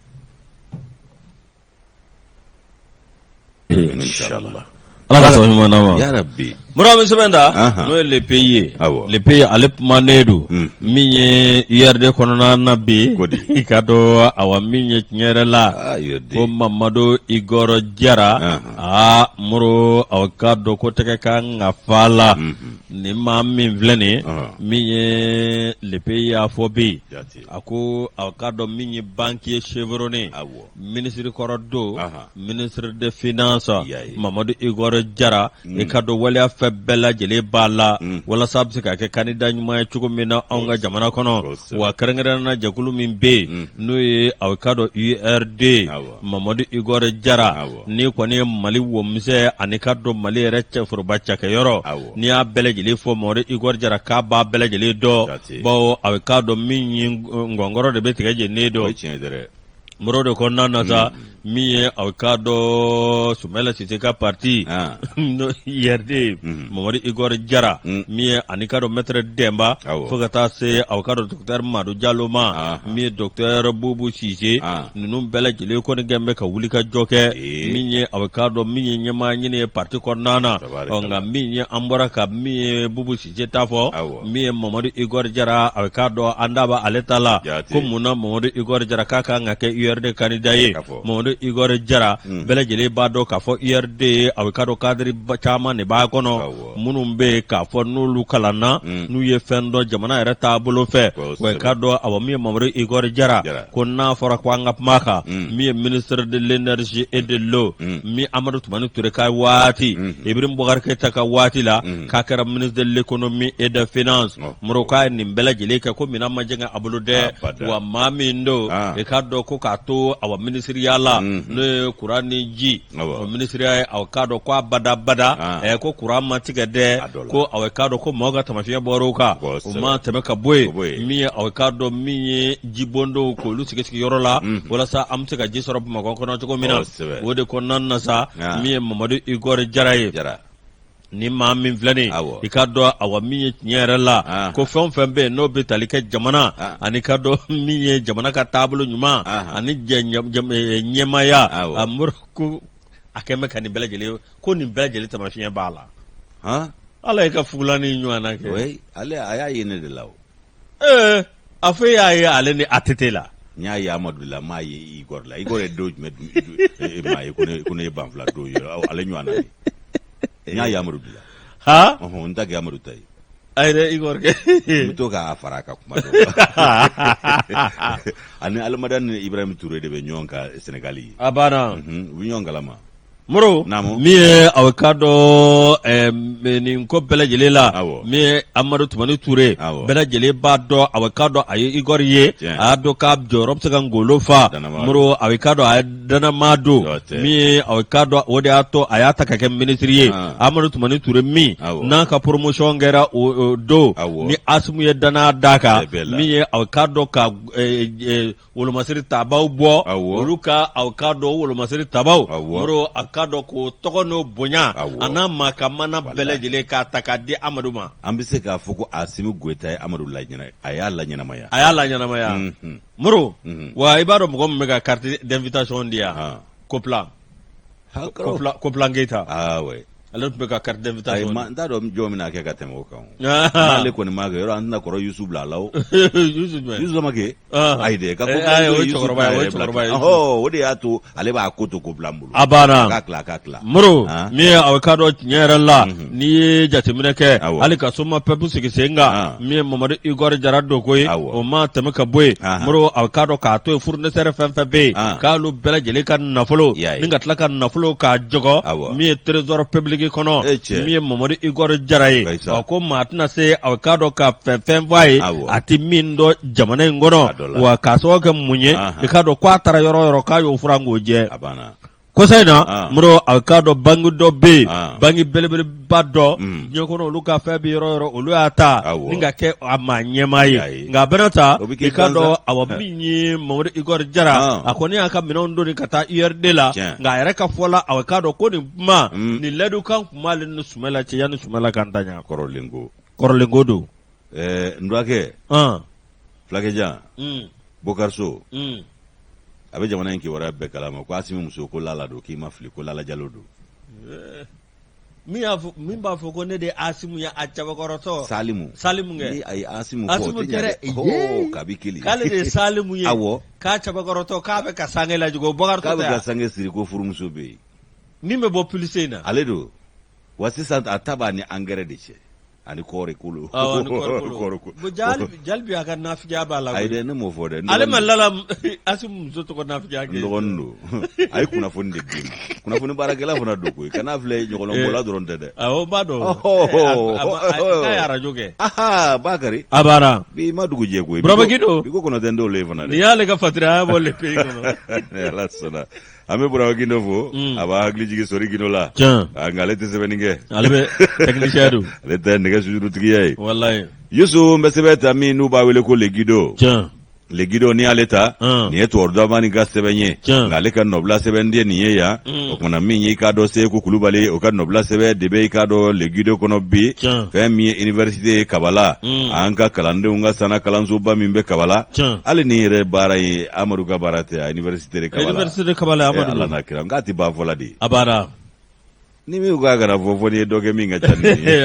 ye Inshallah Ala ka sababu ɲuman d'an ma ya rabbi Moro an bɛ sɛbɛn ta n'o ye Le Pays ye Le Pays ale kumanen don min ye URD kɔnɔna na bi i k'a dɔn awa min ye tiɲɛ yɛrɛ la ko Mamadu Igor Jara aa Moro aw k'a dɔn ko tɛgɛ kan ka fa la nin maa min filɛ nin min ye Le Pays y'a fɔ bi a ko aw k'a dɔn min ye banquier chevronné minisiri kɔrɔ don ministre de finance Mamadu Igor Jara i k'a dɔn waleya fɛn bɛɛ lajɛlen b'a la walasa a bɛ se ka kɛ candidat ɲuman ye cogo min na anw ka jamana kɔnɔ wa kɛrɛnkɛrɛnnenya na jɛkulu min bɛ yen n'o ye aw k'a dɔn URD Mamadu Igor Jara n'i kɔni ye Mali womisɛn ani k'a dɔn Mali yɛrɛ cɛ foroba cakɛyɔrɔ n'i y'a bɛɛ lajɛlen fɔ Mamadu Igor Jara k'a b'a bɛɛ lajɛlen dɔn bawo a k'a dɔn min ye ngɔnkɔrɔ de bɛ tigɛ jeni dɔn Moro de kɔnɔna na sa min ye aw k'a dɔn Sumayila Sise ka parti URD Mamadu Igor Jara min ye ani k'a dɔn maître Dɛnba fo ka taa se aw k'a dɔn docteur Madu Jalo ma min ye docteur Bubu Sise ninnu bɛɛ lajɛlen kɔni kɛn bɛ ka wuli ka jɔ kɛ min ye aw k'a dɔn min ye ɲɛmaa ɲini ye parti kɔnɔna na nka min ye an bɔra ka min ye Bubu Sise ta fɔ min ye Mamadu Igor Jara a k'a dɔn an da bɛ ale ta la ko mun na Mamadu Igor Jara k'a kan ka kɛ URD candidat ye Mamadu Igor Jara bɛɛ lajɛlen b'a dɔn k'a fɔ URD aw k'a dɔn cadre caman de b'a kɔnɔ minnu bɛ yen k'a fɔ n'olu kalanna n'u ye fɛn dɔn jamana yɛrɛ taabolo fɛ wa i k'a dɔn awa min ye Mamadu Igor Jara ko n'a fɔra ko an ka kuma kan min ye ministre de l'énergie et de l'eau min Amadu Tumani Ture ka waati Ibrahim Boubacar Keita ka waati la k'a kɛra ministre de l'économie et des finances Moro k'a ye nin bɛɛ lajɛlen kɛ ko minɛn ma jɛngɛ a bolo dɛ wa maa min don i k'a dɔn ko k'a to awa minisiriya la n'o ye kuran ni ji o minisiriya ye aw k'a dɔn ko abadabada ko kuran ma tigɛ dɛ ko aw k'a dɔn ko maaw ka tamafiɲɛ bɔr'o kan o ma tɛmɛ ka bɔ yen min ye aw k'a dɔn min ye jibondonw k'olu sigi sigiyɔrɔ la walasa an bɛ se ka ji sɔrɔ Bamakɔ kɔnɔ cogo min na o de kɔnɔna na sa min ye Mamadu Igor Jara ye ni maa min filɛ nin i k'a dɔn awa min ye tiɲɛ yɛrɛ la ah. ko fɛn o fɛn bɛ yen n'o bɛ tali kɛ jamana ah. ani k'a dɔn min ye jamana ka taabolo ɲuman ah. ani ɲɛmaaya a mori ko a kɛn bɛ ka nin bɛɛ lajɛlen ko nin bɛɛ lajɛlen taamasiyɛn b'a la ala ye ka fugulan ni ɲɔgɔn na kɛ ale a y'a ye ne de la o ee a fɔ e y'a ye ale ni ATT la n y'a ye Amadu la n m'a ye Igor la Igor ye don jumɛn e m'a ye ko ne ye banfula don ye ale ɲɔgɔn na ye n y'a ye Amadu de la ha ɔhɔn n ta kɛ Amadu ta ye ayi dɛ Igor kɛ n bɛ to k'a fara a kan kuma dɔw la ani Alimada ni Ibrahim Toure de bɛ ɲɔgɔn kan Senegali ye a banna u bɛ ɲɔgɔn kalama Moro Naamu. min ye aw k'a dɔn nin ko bɛɛ lajɛlen la Awɔ. min ye Amadu Tumani Ture Awɔ. bɛɛ lajɛlen b'a dɔn aw k'a dɔn a ye Igor ye Tiɲɛ. a y'a dɔn k'a jɔyɔrɔ bɛ se ka ngolo fa Danama. Moro aw k'a dɔn a ye danamaa don Dɔ tɛ. min ye aw k'a dɔn o de y'a to a y'a ta ka kɛ minisiri ye Ah. Amadu Tumani Ture min Awɔ. n'a ka promotion kɛra o don Awɔ. ni Asimu ye danaya d'a kan Bɛɛ bɛɛ la. min ye aw k'a dɔn ka wolomasiri tabaw bɔ olu ka aw k'a dɔn wolomasiri tabaw moro a k'a dɔn k'o tɔgɔ n'o bonya a n'a maa ka mana bɛɛ lajɛlen k'a ta k'a di amadu ma an bɛ se k'a fɔ ko asimi goyita ye amadu laɲɛna a y'a laɲɛnamaya a y'a laɲɛnamaya moro wa i b'a dɔn mɔgɔ min bɛ ka carte d'invitation di yan koplan Koplan Keyita ah ouais ale tun bɛ ka carte d'invitation ayi n t'a dɔn jɔn bɛna kɛ ka tɛmɛ o kan n'ale kɔni m'a kɛ yɔrɔ an tɛna kɔrɔ Yusu bila a la o Yusu jumɛn Yusu ma kɛ ayi dɛ ka o ye cɛkɔrɔba ye o ye cɛkɔrɔba ye o de y'a to ale b'a ko to Koplan bolo a banna a k'a tila a k'a tila Moro min ye aw k'a dɔn tiɲɛ yɛrɛ la n'i ye jateminɛ kɛ hali ka SOMAPEP sigi sen kan min ye Mamadu Igor Jara don ko ye o ma tɛmɛ ka bɔ yen Moro aw k'a dɔn k'a to yen fournisseur fɛn fɛn bɛ yen k'olu bɛɛ lajɛlen ka nafolo ni ka tila ka nafolo k'a jɔgɔ min ye trésor public kɔnɔ min ye Mamadu Igor Jara ye a ko maa tɛna se aw k'a dɔn ka fɛn fɛn fɔ a ye a tɛ min dɔn jamana in kɔnɔ wa k'a sababu kɛ mun ye i k'a dɔn k'a taara yɔrɔ o yɔrɔ k'a y'o furan k'o jɛ kɔsa in na ah. Moro a k'a dɔn banki dɔ bɛ yen ah. banki belebeleba dɔ mm. diɲɛ kɔnɔ olu ka fɛn bɛ yɔrɔ yɔrɔ olu y'a ta ni ka kɛ a maa ɲɛmaa ye nka a bɛna ta i k'a dɔn awa min ye Mamadu Igor Jara ah. a kɔni y'a ka minɛnw doni ka taa URD la nka a yɛrɛ ka fɔ la a k'a dɔn ko nin kuma mm. nin layidukan kun b'ale ni Sumala cɛ yanni Sumala ka ntanya kɔrɔlen ko kɔrɔlen ko don ɛɛ n dɔgɔkɛ fulakɛjan mm. Bokari So a bɛ jamana in kibaruya bɛɛ kalama ko Asimi muso ko Lala don k'i ma fili ko Lala Jalo don eh, min y'a fɔ min b'a fɔ ko ne de ye Asimu ye a cɛbakɔrɔtɔ Salimu Salimu kɛ ni a ye Asimu fɔ o tɛ ɲa dɛ hoo kabi kelen k'ale de ye Salimu ye awɔ k'a cɛbakɔrɔtɔ k'a bɛ ka sange lajigin o Bɔkari k'a bɛ ka sange siri ko furumuso bɛ yen min bɛ bɔ pilise in na ale don wa sisan a ta b'a ni angɛrɛ de cɛ ani kɔɔri kolo Awɔ, ani kɔɔri kolo. kɔɔri kolo Bon, jalibi a ka nafigiya b'a la ayi dɛ ne m'o fɔ dɛ ale ma lala Asimu muso tɔgɔ nafigiya kɛ n dɔgɔnin don a ye kunnafoni de d'i ma kunnafoni baarakɛla fana don koyi kan'a filɛ ɲɔgɔlɔnbɔla dɔrɔn tɛ dɛ awɔ n b'a dɔn k'a ye arajo kɛ aha Bakari a banna bi ma dugu jɛ koyi Burama Gindo bi ko kɔnɔ tɛ n t'o le fana dɛ nin y'ale ka fatiriya bɔ le pays kɔnɔ ni Ala sɔnna an bɛ Burama Gindo fo mm. a b'a hakili jigin Sori Gindo la nka ale tɛ sɛbɛnni kɛ ale bɛ technicien don ale ta ye nɛgɛ sujurutigiya ye walayi Yusu n bɛ sɛbɛn ta min n'u b'a wele ko Le Guido Le Guido n'i y'ale ta nin ye Tuwari Damani ka sɛbɛn ye nka ale ka nɔbila sɛbɛn de nin ye yan mm. o kumana min ye i k'a dɔn Seku Kulubali o ka nɔbila sɛbɛn de bɛ i k'a dɔn Le Guido kɔnɔ bi fɛn min ye université ye Kabala mm. an ka kalandenw ka sanna kalansoba min bɛ Kabala hali nin yɛrɛ baara ye Amadu ka baara tɛ a université de Kabala université de Kabala Amadu Ala n'a kira n k'a tɛ ban fɔla de a banna Ni min ko a kana fɔ, fo n'i ye dɔ kɛ min ka ca ni nin ye.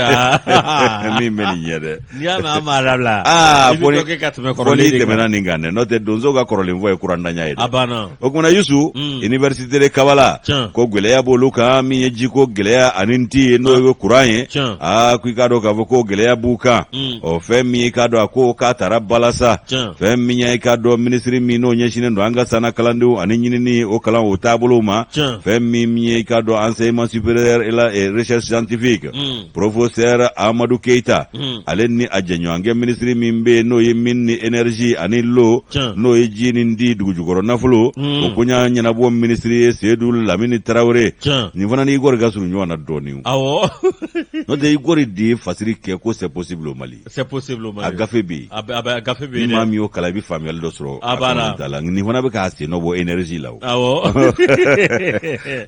Min bɛ nin ɲɛ dɛ. N'i y'a mɛn an b'a dabila. Aa i bɛ dɔ kɛ ka tɛmɛ fo n'i kɔrɔlen de kan. tɛmɛna nin kan dɛ, n'o tɛ donso ka kɔrɔlen fɔ ye kurandanya ye dɛ. A banna. O kumana Yusu, université de Kabala, Tiɲɛ. ko gɛlɛya b'olu kan, min ye jiko gɛlɛya ani nti ye, n'o ye kuran ye. Tiɲɛ. Aa ko i k'a dɔn k'a fɔ ko gɛlɛya b'u kan. Ɔ fɛn min ye i k'a dɔn a ko k'a taara balasa. Tiɲɛ. Fɛn min ye i k'a dɔn minisiri min n'o ɲɛsinnen don an ka sanna kalandenw ani ɲinini o kalan o taabolow ma. Tiɲɛ. Fɛn min ye i k'a dɔn enseignement supérieur et la recherche scientifique, professeur Amadu Keyita, ale ni a jɛɲɔgɔnkɛ minisiri min bɛ yen n'o ye mine ni énergie ani l'eau, Tiɲɛ. n'o ye ji ni di dugujukɔrɔ nafolo, o koɲa ɲɛnabɔ minisiri ye Seyidu Lamini Tarawele. Tiɲɛ. Nin fana ni Igor ka surun ɲɔgɔn na dɔɔnin. Awɔ. N'o tɛ Igor de ye fasiri kɛ ko c'est possible au Mali. C'est possible au Mali. A gafe bɛ yen. A gafe bɛ Ni yen maa dɛ. min y'o kalan, i bɛ faamuyali dɔ sɔrɔ. A banna. A la nin fana bɛ k'a sen nɔ bɔ énergie la o. Awɔ.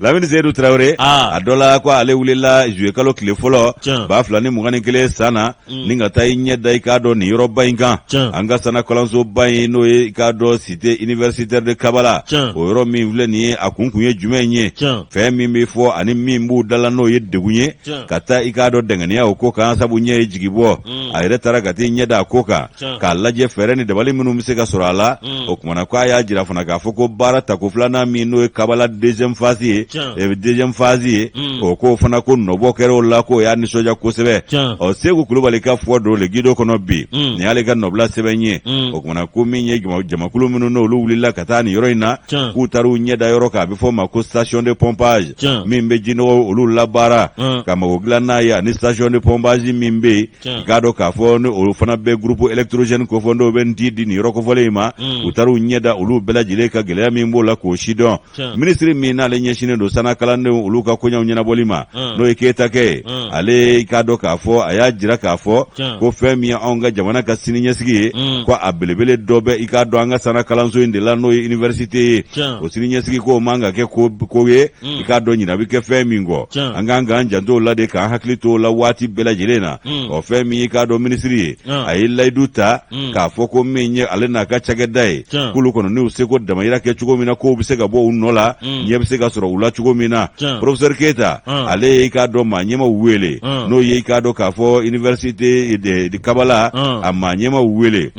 Lamini Seyidu Tarawele, Ah. a dɔ la ko ale wulila juillet kalo tile fɔlɔ Tiɲɛ. 2021 san na, ni ka taa i ɲɛ da i k'a dɔn nin yɔrɔba in kan. Tiɲɛ. An ka sanna kalansoba in, n'o ye i k'a dɔn cité universitaire de Kabala, Tiɲɛ. o yɔrɔ min filɛ nin ye, a kun kun ye jumɛn ye? Tiɲɛ. Fɛn min bɛ fɔ ani min b'u da la, n'o ye degun ye Tiɲɛ. ka taa i k'a dɔn dɛngɛniya o ko kan, sabu ɲɛ ye jigi bɔ. A yɛrɛ taara ka t'i ɲɛ da a ko kan Tiɲɛ. k'a lajɛ fɛɛrɛ ni dabali minnu bɛ se ka sɔrɔ a la. O kumana ko a y'a jira fana k'a fɔ ko baara tako filanan min, n'o ye Kabala deuxième phase ye, Tiɲɛ. Deuxième phase ye, o ko fana ko nɔbɔ kɛra o la, k'o y'a nisɔndiya kosɛbɛ. Tiɲɛ. Ɔ Seku Kulubali ka fɔ don Le Guidon kɔnɔ bi, nin y'ale ka nɔbila sɛbɛn ye. O kumana ko min ye jamakulu minnu n'olu wulila ka taa nin yɔrɔ in na, Tiɲɛ. k'u taar'u ɲɛ da yɔrɔ kan, a bɛ fɔ o ma ko station de pompage, Tiɲɛ. min bɛ jinɔgɔw olu labaara ka mago dilan n'a ye, ani station de pompage min bɛ yen, Tiɲɛ. i k'a dɔn k'a fɔ ni o fana bɛ groupe électrogène kofɔ, n'o bɛ nti di nin yɔrɔ kofɔlen in ma. U taar'u ɲɛ da olu bɛɛ lajɛlen ka gɛlɛya min b'o la, k'o sidɔn. Tiɲɛ. Minisiri min n'ale ɲɛsinnen don sanna kalandenw olu ka koɲɛw ɲɛnabɔli ma, n'o ye Keyita kɛ ye, ale i k'a dɔn k'a fɔ a y'a jira k'a fɔ ko fɛn min ye anw ka jamana ka siniɲɛsigi ye, ko a belebele dɔ bɛ i k'a dɔn an ka sanna kalanso in de la, n'o ye université ye. Tiɲɛ. O siniɲɛsigi ko man ka kɛ ko ye i k'a dɔn ɲina bɛ kɛ fɛn min kɔ. Tiɲɛ. An kan k'an janto o la de, k'an hakili to o la waati bɛɛ lajɛlen na. Ɔ fɛn min i k'a dɔn minisiri ye, a ye layidu ta k'a fɔ ko min ye ale n'a ka cakɛda ye, Tiɲɛ. k'olu kɔnɔ n'u seko damayira kɛ cogo min na, k'o bɛ se ka bɔ u nɔ la, ɲɛ bɛ se ka sɔrɔ u la cogo min na. Tiɲɛ. Professeur Keyita, ale ye i k'a dɔn maa ɲɛmaw wele, n'o ye i k'a dɔn k'a fɔ université de Kabala, a maa ɲɛmaw wele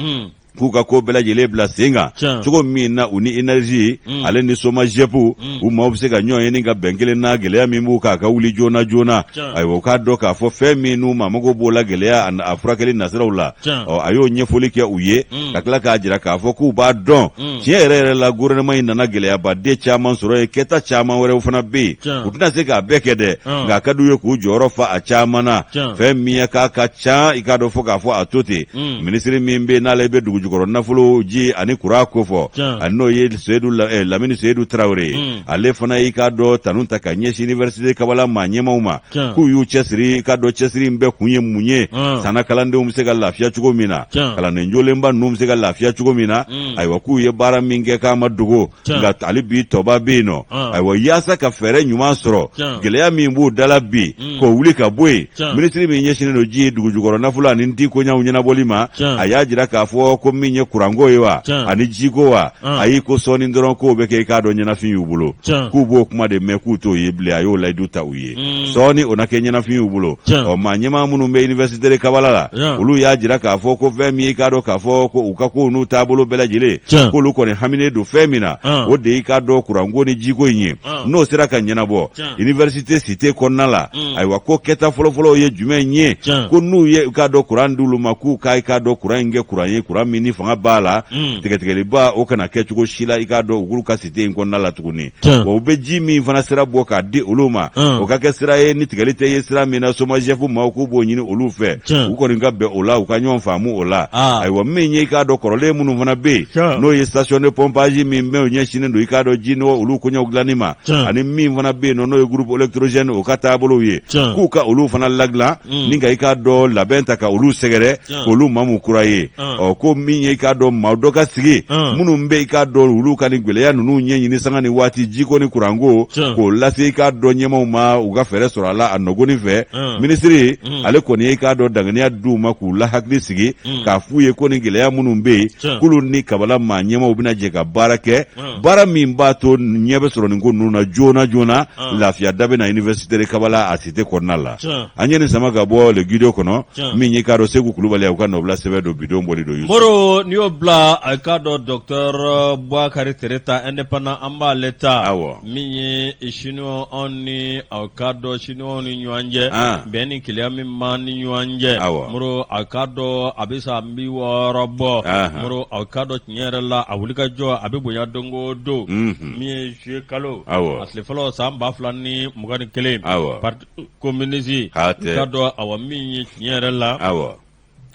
k'u ka ko bɛɛ lajɛlen bila sen kan Tiɲɛ. cogo min na u ni énergie ale ni SOMAGEP u maaw bɛ se ka ɲɔgɔn ye ni ka bɛn kelen na, gɛlɛya min b'u kan a ka wuli joona joona. Tiɲɛ. Ayiwa, u k'a dɔn k'a fɔ fɛn min n'u maa mago b'o la, gɛlɛya a furakɛli nasiraw la, Tiɲɛ. ɔ a y'o ɲɛfɔli kɛ u ye, ka tila k'a jira k'a fɔ k'u b'a dɔn tiɲɛ yɛrɛ yɛrɛ la, gouvernement in nana gɛlɛyabaden caman sɔrɔ yen, kɛta caman wɛrɛw fana bɛ yen. Tiɲɛ. U tɛna se k'a bɛɛ kɛ dɛ, nka a ka d'u ye k'u jɔyɔrɔ fa a caman na. Tiɲɛ. Fɛn min ye k'a ka ca, i k'a dɔn fo k'a fɔ a to ten, minisiri min bɛ yen n'ale bɛ dugujukɔrɔ nafolo, ji ani kuran kofɔ, Tiɲɛ. ani n'o ye Seyidu Lamini Seyidu Tarawele ye, ale fana y'i k'a dɔn tanu ta ka ɲɛsin université Kabala maa ɲɛmaaw ma, Tiɲɛ. k'u y'u cɛsiri, i k'a dɔn cɛsiri in bɛɛ kun ye mun ye? Sanna kalandenw bɛ se ka lafiya cogo min na, Tiɲɛ. kalanden jolenba ninnu bɛ se ka lafiya cogo min na. Ayiwa, k'u ye baara min kɛ k'a ma dogo, Tiɲɛ. nka hali bi tɔba bɛ yen nɔ. Ayiwa, yaasa ka fɛɛrɛ ɲuman sɔrɔ, Tiɲɛ. gɛlɛya min b'u da la bi, k'o wuli ka bɔ yen, Tiɲɛ. minisiri min ɲɛsinnen don ji, dugujukɔrɔ nafolo ani nti koɲaw ɲɛnabɔli ma, Tiɲɛ. a y'a jira k'a fɔ ko min ye kuranko ye wa Tiɲɛ. ani jiko wa, ayi, ko sɔɔni dɔrɔn k'o bɛ kɛ i k'a dɔn ɲɛnafin y'u bolo. Tiɲɛ. K'u b'o kuma de mɛn, k'u t'o ye bilen. A y'o layidu ta u ye, sɔɔni o na kɛ ɲɛnafin y'u bolo. Tiɲɛ. Ɔ maa ɲɛmaa minnu bɛ université de Kabala la, olu y'a jira k'a fɔ ko fɛn min i k'a dɔn k'a fɔ ko u ka kow n'u taabolo bɛɛ lajɛlen, Tiɲɛ. k'olu kɔni haminen don fɛn min na, o de y'i k'a dɔn kuranko ni jiko in ye. N'o sera ka ɲɛnabɔ université cité kɔnɔna la, ayiwa, ko kɛta fɔlɔfɔlɔw ye jumɛn ye? Tiɲɛ. Ko n'u ye i k'a dɔn kuran d'olu ma, k'u ka i k'a dɔn kuran in kɛ kuran ye, kuran min ni fanga b'a la, tigɛtigɛliba o kana kɛ cogo si la i k'a dɔn u ka cité in kɔnɔna la tuguni. Tiɲɛ. Wa u bɛ ji min fana sira bɔ k'a di olu ma, o ka kɛ sira ye ni tigɛli tɛ ye sira min na. SOMAGEP maaw k'u b'o ɲini olu fɛ, Tiɲɛ. u kɔni ka bɛn o la, u ka ɲɔgɔn faamu o la. Ah. Ayiwa, min ye i k'a dɔn kɔrɔlen minnu fana bɛ yen, Tiɲɛ. n'o ye station de pompage min bɛ o ɲɛsinnen don i k'a dɔn ji nɔgɔ olu koɲɛw dilanni ma, Tiɲɛ. ani min fana bɛ yen nɔ n'o ye groupe électrogène o ka taabolow ye, Tiɲɛ. k'u ka olu fana ladilan ni ka i k'a dɔn labɛn ta ka olu sɛgɛrɛ, Tiɲɛ. k'olu mamu kura ye. Ɔ ko min Min ye i k'a dɔn maa dɔ ka sigi minnu bɛ i k'a dɔn olu ka nin gɛlɛya ninnu ɲɛɲini sanga ni waati jiko ni kuranko k'o lase i k'a dɔn ɲɛmaaw ma u ka fɛɛrɛ sɔrɔ a la a nɔgɔni fɛ. Minisiri ale kɔni ye i k'a dɔn danganiya d'u ma k'u la hakili sigi k'a f'u ye ko nin gɛlɛya minnu bɛ yen, k'olu ni Kabala maa ɲɛmaaw bɛna jɛ ka baara kɛ, baara min b'a to ɲɛ bɛ sɔrɔ nin ko ninnu na joona joona, lafiya da bɛ na université de Kabala a cité kɔnɔna la. An ye nin sama ka bɔ Le Guidon kɔnɔ, min ye k'a dɔn Segu Kulubali u ka nɔbila sɛbɛn don bidon bɔli don. Yusu Moro, n'i y'o bila, a k'a dɔn docteur Bubakari Tereta indépendant, an b'ale ta. Min ye chinois, anw ni a k'a dɔn chinois ni ɲɔgɔn cɛ, bɛn ni kelenya min b'an ni ɲɔgɔn cɛ, Moro, a k'a dɔn a bɛ san 60 bɔ. Moro, a k'a dɔn tiɲɛ yɛrɛ la, a wulikajɔ a bɛ bonya don o don. Min ye juillet kalo a tile fɔlɔ san 2021, parti communiste, i k'a dɔn awa min ye tiɲɛ yɛrɛ la,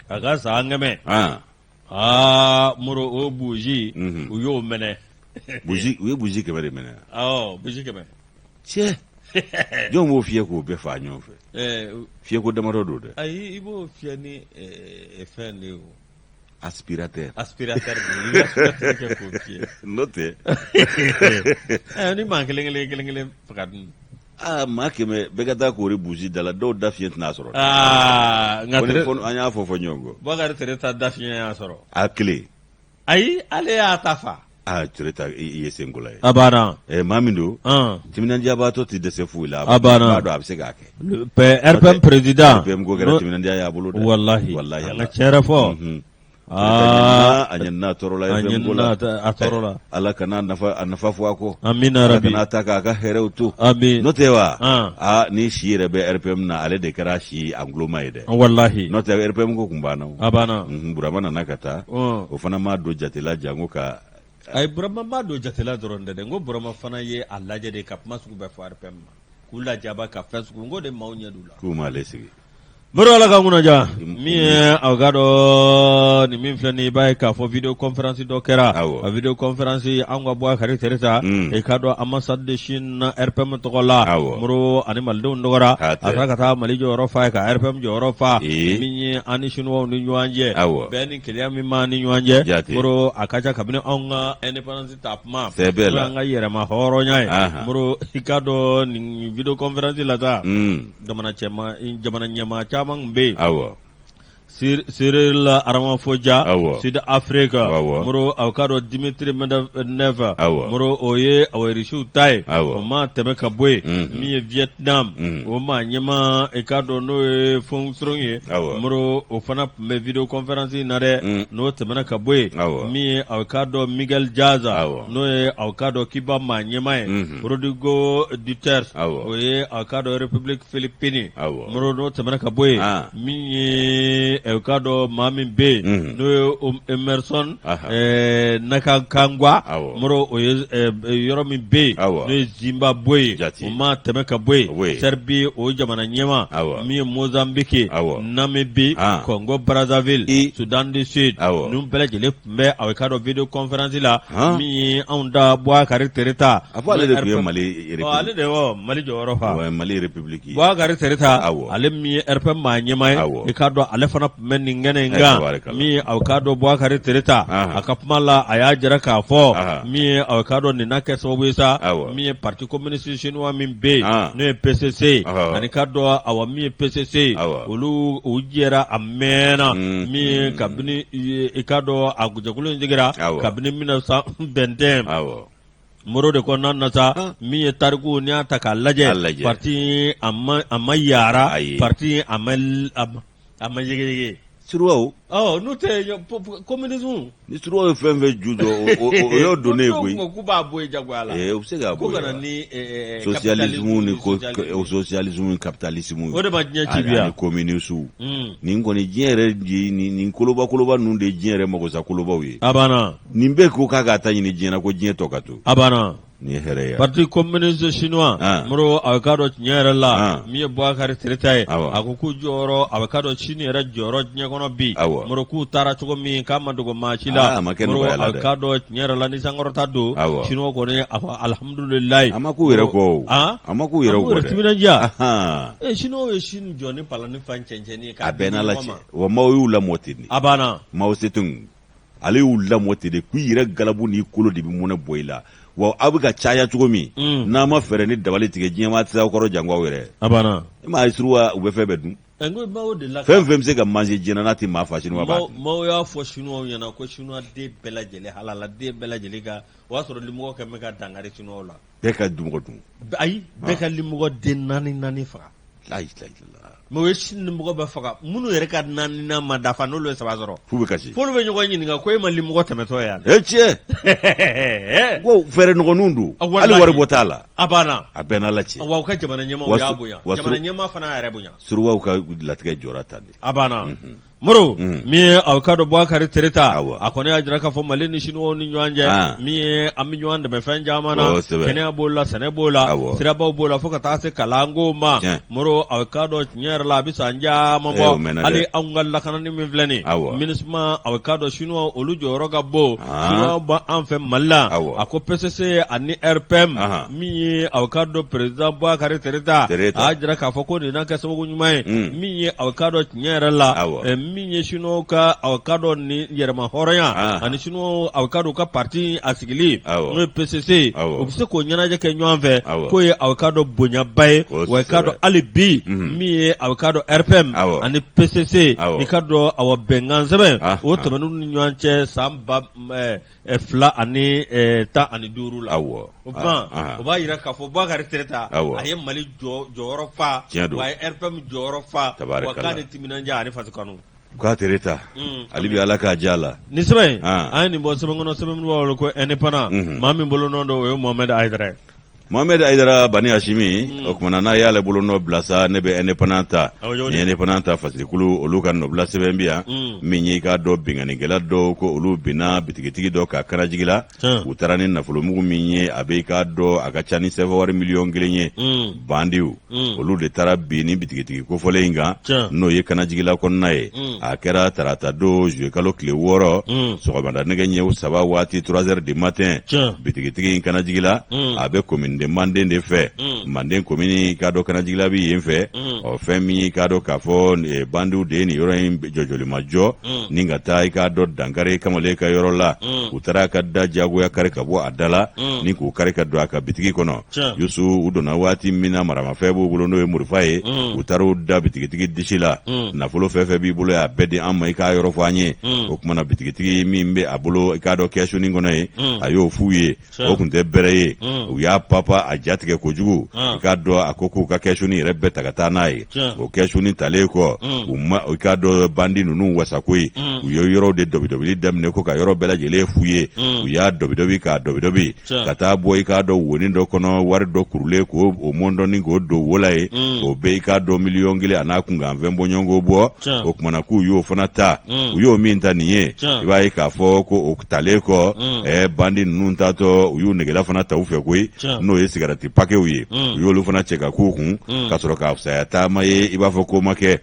a ka san 100, aa Moro, o bougie u y'o mɛnɛ. Bougie, u ye bougie 100 de mɛnɛ? Awɔ, bougie 100. Cɛ, jɔn b'o fiyɛ k'o bɛɛ faa ɲɔgɔn fɛ? Fiyɛko damadɔ don dɛ. Ayi, i b'o fiyɛ ni fɛn de ye o. Aspirateur. Aspirateur de i bɛ aspirateur kɛ k'o fiyɛ. N'o tɛ. Ni maa kelen kelen kelen kelen faga dun. Aa, maa 100 bɛɛ ka taa koori bougie da la, dɔw da fiɲɛ tɛna sɔrɔ. Aa, nka an y'a fɔ ɲɔgɔn kɔ. Bubakari Tereta da fiɲɛ y'a sɔrɔ. A kelen. Ayi, ale y'a ta fa. Aa, Tereta, i ye senkola ye. A banna. Maa min don, timinandiyabaatɔ tɛ dɛsɛ foyi la. A banna. B'a dɔn a bɛ se k'a kɛ. RPM président. RPM ko kɛra timinandiya y'a bolo dɛ. Walahi. Walahi. An ka tiɲɛ yɛrɛ fɔ. Aa, a ɲinina a tɔɔrɔ la. A ɲinina a tɔɔrɔ la. Ala kana a nafa fɔ a kɔ. Amina rabi. Ala kana ta k'a ka hɛrɛw to. Amin. N'o tɛ wa? Aa, ni si yɛrɛ bɛ RPM na, ale de kɛra si a nguloma ye dɛ. Walahi. N'o tɛ RPM ko kun banna. A banna. Burama nana ka taa. O fana m'a don jate la janko ka. Ayi, Burama m'a don jate la dɔrɔn dɛ, n ko Burama fana ye a lajɛ de ka kuma sugu bɛɛ fɔ RPM ma. K'u lajaba ka fɛn sugu, n ko de maaw ɲɛ d'u la. K'u m'ale sigi. Moro, Ala ka kunnaja. Min ye aw k'a dɔn nin min filɛ nin ye, i b'a ye k'a fɔ vidéo conférence dɔ kɛra. A vidéo conférence, an ka Bubakari Tereta, i k'a dɔn ambassade de Chine na RPM tɔgɔ la. Moro, ani malidenw tɔgɔ la, a taara ka taa Mali jɔyɔrɔ fa ye, ka RPM jɔyɔrɔ fa. Min ye an ni chinois ni ɲɔgɔn cɛ, bɛn ni kelenya min b'an ni ɲɔgɔn cɛ, Moro, a ka ca kabini anw ka indépendance ta kuma, n'o y'an ka yɛrɛma hɔrɔnya ye. Moro, i k'a dɔn nin vidéo conférence la sa, jamana cɛma jamana ɲɛmaa caman tun bɛ yen. Cyril Ramaphosa, Sud Afrique. Moro, aw k'a dɔn Dimitri Medvedev, Moro, o ye Irisiw ta ye. O ma tɛmɛ ka bɔ yen, min ye Vietnam, o maa ɲɛmaa, i k'a dɔn n'o ye Fong Trong ye, Moro, o fana tun bɛ vidéo conférence in na dɛ. N'o tɛmɛna ka bɔ yen, min ye aw k'a dɔn Miguel Diaz, n'o ye aw k'a dɔn Cuba maa ɲɛmaa ye, Rodrigo Duterte, o ye aw k'a dɔn République Philippines. Moro, n'o tɛmɛna ka bɔ yen, min ye aw k'a dɔn maa min bɛ yen n'o ye Emmerson Mnangagwa, Moro, o ye yɔrɔ min bɛ yen n'o ye Zimbabwe ye. O ma tɛmɛ ka bɔ yen, Serbie, o jamana ɲɛmaa, min ye Mozambique, Namibie, Congo Brazzaville, Soudan du Sud, ninnu bɛɛ lajɛlen tun bɛ aw k'a dɔn vidéo conférence la. Min ye anw da Bubakari Tereta. A fɔ ale de tun ye Mali ale de Mali jɔyɔrɔ fa. Mali République. Bubakari Tereta, ale min ye RPM maa ɲɛmaa ye, i k'a dɔn ale fana tun bɛ nin kɛnɛ in kan. Min ye aw k'a dɔn Bubakari Tereta, a ka kuma la, a y'a jira k'a fɔ min ye aw k'a dɔn nin na kɛ sababu ye sa, min ye parti communiste chinois min bɛ yen n'o ye PCC, ani k'a dɔn awa min ye PCC, olu u jɛra a mɛnna, min ye kabini i k'a dɔn a jɛkulu in sigira kabini 1921. Moro de kɔnɔna na sa, min ye tariku n'i y'a ta k'a lajɛ, parti a ma yaara, parti a ma yegeyege. Suruwaw. N'o tɛ communisme. Ni suruwaw ye fɛn fɛn ju jɔ, o y'o donnen ye koyi. K'u b'a bɔ yen jagoya la. U bɛ se k'a bɔ yen. Ko ka na ni socialisme ni socialisme ni capitalisme. O de ma diɲɛ ci bi yan. Ani communisme. Nin kɔni diɲɛ yɛrɛ nin koloba koloba ninnu de ye diɲɛ yɛrɛ magosa kolobaw ye. A banna. Nin bɛɛ ko k'a k'a ta ɲini diɲɛ na ko diɲɛ tɔ ka to. A banna. Nin ye hɛrɛ ye. Parti communiste chinois, Moro, a k'a dɔn tiɲɛ yɛrɛ la, min ye Bubakari Tereta ye, a ko k'u jɔyɔrɔ, a k'a dɔn Chine yɛrɛ jɔyɔrɔ diɲɛ kɔnɔ bi, Moro, k'u taara cogo min k'a ma dogo maa si la. A ma kɛ Moro, nɔgɔya la a dɛ. k'a dɔn tiɲɛ yɛrɛ la ni sankɔrɔta don, Chinois kɔni a ko alihamudulilayi. A ma k'u yɛrɛ kɔ o. A ma k'u yɛrɛ kɔ dɛ. Timinandiya. Chinois ye Chine jɔ ni palani fan cɛncɛnni ye. A bɛɛ n'Ala cɛ, wa maaw y'u lamɔ ten de. A banna. Mao Tse-tung. Ale y'u lamɔ ten de k'i yɛrɛ galabu n'i kolo de bɛ mɔnɛ bɔ i la. Wa aw bɛ ka caya cogo min, n'a ma fɛɛrɛ ni dabali tigɛ, diɲɛmaa tɛ se aw kɔrɔ janko aw yɛrɛ. A banna. E m'a ye suruwa, u bɛ fɛn bɛɛ dun. N ko maaw delila fɛn fɛn bɛ se ka manger diɲɛ na, n'a tɛ maa fa, sinuwa b'a dun. Maaw y'a fɔ sinuwaw ɲɛna ko sinuwa den bɛɛ lajɛlen, halala den bɛɛ lajɛlen ka, o y'a sɔrɔ limɔgɔ kɛlen bɛ ka dankari sinuwaw la. Bɛɛ ka dumɔgɔ dun. Ayi, bɛɛ ka limɔgɔ den naani naani faga. Mais u ye sini limɔgɔ bɛɛ faga, minnu yɛrɛ ka naaninan ma dafa, n'olu ye saba sɔrɔ. F'u bɛ kasi. F'olu bɛ ɲɔgɔn ɲininka ko e ma limɔgɔ tɛmɛtɔ ye yan. E tiɲɛ. Ko fɛɛrɛ nɔgɔninw don. Hali wari bɔ t'a la. A banna. A bɛɛ n'Ala cɛ. Wa u ka jamana ɲɛmaaw y'a bonya. Jamana ɲɛmaa fana y'a yɛrɛ bonya. Suruwaw ka latigɛ jɔra tan de. A banna. Moro min ye aw k'a dɔn Bubakari Tereta, a kɔni y'a jira k'a fɔ Mali ni Siniwaw ni ɲɔgɔn cɛ, min ye an bɛ ɲɔgɔn dɛmɛ fɛn caman na, kɛnɛya b'o la, sɛnɛ b'o la, sirabaw b'o la, fo ka taa se kalanko ma. Moro, aw k'a dɔn tiɲɛ yɛrɛ la, a bɛ san caman bɔ, hali anw ka lakanani min filɛ nin MINUSMA, aw k'a dɔn Siniwaw olu jɔyɔrɔ ka bon. Siniwaw b'an fɛ Mali la. A ko PCC ani RPM, min ye aw k'a dɔn président Bubakari Tereta, a y'a jira k'a fɔ ko nin na kɛ sababu ɲuman ye, min ye aw k'a dɔn tiɲɛ yɛrɛ la, min ye Siniwaw ka aw k'a dɔn ni yɛrɛma hɔrɔnya ani Siniwaw aw k'a dɔn ka parti a sigili, n'o ye PCC, u bɛ se k'o ɲɛnajɛ kɛ ɲɔgɔn fɛ, k'o ye aw k'a dɔn bonyaba ye. Wa i k'a dɔn hali bi, min ye aw k'a dɔn RPM ani PCC, i k'a dɔn awa bɛnkan sɛbɛn o tɛmɛn'u ni ɲɔgɔn cɛ san 2015 la. Awɔ. O tuma, o b'a jira k'a fɔ Bubakari Tereta, a ye Mali jɔyɔrɔ fa, wa a ye RPM jɔyɔrɔ fa, wa k'a ni timinandiya ani faso kanu. K'a Tereta, hali bi Ala k'a diya la. Nin sɛbɛn in, an ye nin bɔ sɛbɛn kɔnɔ, sɛbɛn min b'a wele ko Indépendant, maa min bolonɔ don, o ye Mohamed Hayidara ye. Mohamed Hayidara Bani Hasimi, o kumana n'a y'ale bolonɔ bila sa, ne bɛ Indépendant ta. Ni Indépendant ta, fasirikulu olu ka nɔbila sɛbɛn bi yan, min ye i k'a dɔn binkannikɛla dɔw ko olu binna bitigitigi dɔ kan Kanajigila. U taara ni nafolomugu min ye, a bɛ i k'a dɔn a ka ca ni sɛfa wari miliyɔn 1 ye. Bandiw olu de taara bin ni bitigitigi kofɔlen in kan, n'o ye Kanajigila kɔnɔna ye. A kɛra tarata don, zuye kalo tile 6, sɔgɔmada nɛgɛ ɲɛ 3 waati, 3 heures du matin. Bitigitigi in Kanajigila, a bɛ commune de Manden de fɛ, Manden commune, k'a dɔn Kanajigila bɛ yen fɛ. Ɔ fɛn min k'a dɔn k'a fɔ bandiw de ye nin yɔrɔ in jɔjɔlimajɔ ni ka taa i k'a dɔn dankari kamalen ka yɔrɔ la. U taara a ka da jagoya kari ka bɔ a da la ni k'u kari ka don a ka bitigi kɔnɔ. Yusu, u donna waati min na, maramafɛn b'u bolo, n'o ye marifa ye. U taara u da bitigitigi disi la. Nafolo fɛn fɛn b'i bolo, y'a bɛɛ di an ma, i k'a yɔrɔ fɔ an ye. O kumana bitigitigi min bɛ a bolo, i k'a dɔn kɛsunin kɔnɔ ye, a y'o f'u ye. O tun tɛ bɛrɛ ye, u y'a papa a jatigɛ kojugu. I k'a dɔn a ko k'u ka kɛsunin yɛrɛ bɛɛ ta ka taa n'a ye. O kɛsunin talen kɔ, u ma i k'a dɔn bandi ninnu wasa koyi. U ye yɔrɔw de dɔbidɔbili daminɛ ko ka yɔrɔ bɛɛ lajɛlen f'u ye. U y'a dɔbidɔbi k'a dɔbidɔbi ka taa bɔ i k'a dɔn wonin dɔ kɔnɔ, wari dɔ kurulen k'o o mɔndɔni k'o don wo la ye. O bɛ i k'a dɔn miliyɔn 1 a n'a kunkanfɛn bɔɲɔgɔnko bɔ. O kumana k'u y'o fana ta. U y'o min ta nin ye, i b'a ye k'a fɔ ko o talen kɔ, bandi ninnu taatɔ, u y'u negela fana ta u fɛ koyi, n'o ye sigarati pakew ye. U y'olu fana cɛ ka k'u kun ka sɔrɔ ka fisaya taama ye, i b'a fɔ ko ma kɛ.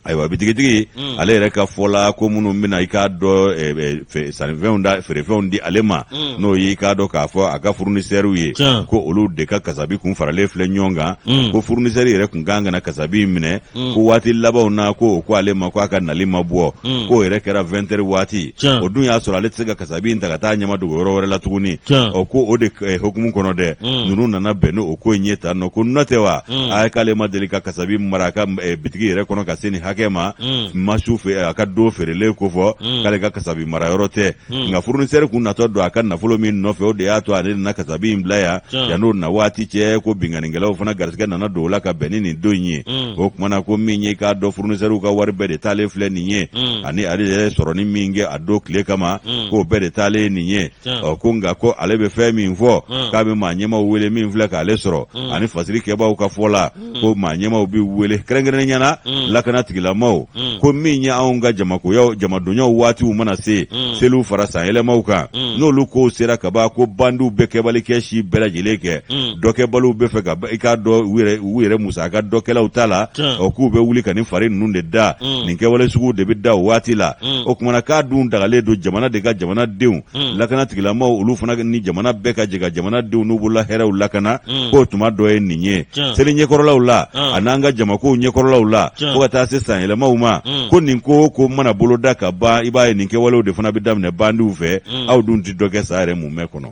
Ayiwa, bitigitigi ale yɛrɛ ka fɔ la, ko minnu bɛna i k'a dɔn sannifɛnw da feerefɛnw di ale ma, n'o ye i k'a dɔn k'a fɔ a ka fournisseurw ye, ko olu de ka kasabi kun faralen filɛ ɲɔgɔn kan. Ko fournisseur yɛrɛ kun kan ka na kasabi in minɛ, ko waati labanw na ko o ko ale ma ko a ka nali ma bɔ. K'o yɛrɛ kɛra 20 heures waati. O dun y'a sɔrɔ ale tɛ se ka kasabi in ta ka taa ɲama dogo yɔrɔ wɛrɛ la tuguni. Ɔ ko o de hukumu kɔnɔ dɛ, ninnu nana bɛn n'o ko in ye tan nɔ, ko n'o tɛ wa, a k'ale ma deli ka kasabi mara a ka bitigi yɛrɛ kɔnɔ ka se nin hakɛ ma. Ma su fɛ a ka don feerelen ko fɔ k'ale ka kasabi mara yɔrɔ tɛ, nka fournisseur kun natɔ don a ka nafolo min nɔfɛ, o de y'a to ale nana kasabi in bila yan. Yann'o na waati cɛ, ko binkannikɛlaw fana garisɛgɛ nana don o la ka bɛn ni nin don in ye. O tuma na ko min ye k'a dɔn fournisseurw ka wari bɛɛ de taalen filɛ nin ye, ani ale yɛrɛ sɔrɔni min kɛ a don tile kama, k'o bɛɛ de taalen nin ye. Ɔ ko nka ko ale bɛ fɛn min fɔ, k'a bɛ maa ɲɛmaaw wele min filɛ k'ale sɔrɔ, ani fasiri kɛbaaw ka fɔ la, ko maa ɲɛmaaw bɛ wele kɛrɛnkɛrɛnnenya la lakana tigilamaw, ko min ye anw ka jamakoyaw jamadonyaw waatiw mana se, seliw fara sanyɛlɛmaw kan, n'olu kow sera ka ban, ko bandiw bɛ kɛbali kɛ si bɛɛ lajɛlen kɛ, dɔkɛbaliw bɛ fɛ ka i k'a dɔn u yɛrɛ musaka dɔkɛlaw ta la. Ɔ k'u bɛ wuli ka nin fari ninnu de da, nin kɛwale sugu de bɛ da o waati la. O kumana k'a dun dagalen don jamana de ka jamanadenw lakana tigilamaw, olu fana ni jamana bɛɛ ka jɛ ka jamanadenw n'u bolola hɛrɛw lakana. K'o tuma dɔ ye nin ye seli ɲɛkɔrɔlaw la, a n'an ka jamakow ɲɛkɔrɔlaw la, fo ka taa se san sanyɛlɛmaw ma ko nin ko o ko mana boloda ka ban, i b'a ye nin kɛwalew de fana bɛ daminɛ bandiw fɛ. Aw dun tɛ dɔ kɛ san yɛrɛ mumɛ kɔnɔ,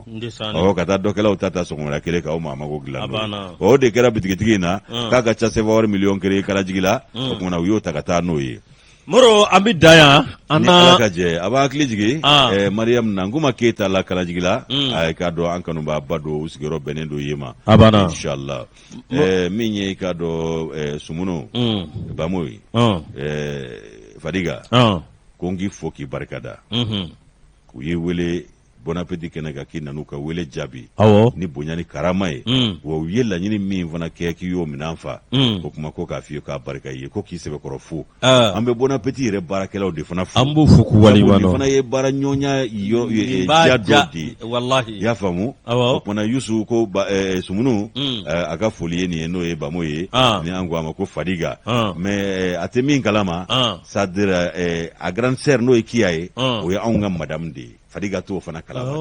ɔ ka taa dɔkɛlaw ta ta sɔgɔmada kelen k'aw maa mago dilan. O de kɛra bitigitigi in na k'a ka ca sefa wari miliyɔn 1 kalajigi la. O tuma na u y'o ta ka taa n'o ye. Moro, an bɛ dan yan. An ni Ala ka jɛ, a b'a hakili jigin Mariam Nankuma Keyita la kalajigi la. A k'a dɔn an kanubaaba don, u sigiyɔrɔ bɛnnen don yen ma. A banna. Inshallah. Min ye i k'a dɔn Sumunu Bamo ye, Fadiga, ko n k'i fo k'i barika da. U y'i wele Bon Appétit kɛnɛ kan, k'i nan'u ka wele jaabi ni bonya ni karama ye. Wa u ye laɲini min fana kɛ, k'i y'o minɛn fa. O kuma ko k'a f'i ye k'a barika i ye, ko k'i sɛbɛkɔrɔ fo. An bɛ Bon Appétit yɛrɛ baarakɛlaw de fana fo. An b'u fo k'u waleɲuman dɔn. Nin fana ye baara ɲɔgɔnya diya dɔ de ye. Walahi. I y'a faamu? O kumana Yusu ko Sumunu, a ka foli ye nin ye, n'o ye Bamo ye, ni an ko a ma ko Fadiga. Mais a tɛ min kalama, c'est-à-dire a grande sœur, n'o ye Kiya ye, o ye anw ka madame de ye. Fadiga t'o fana kalama.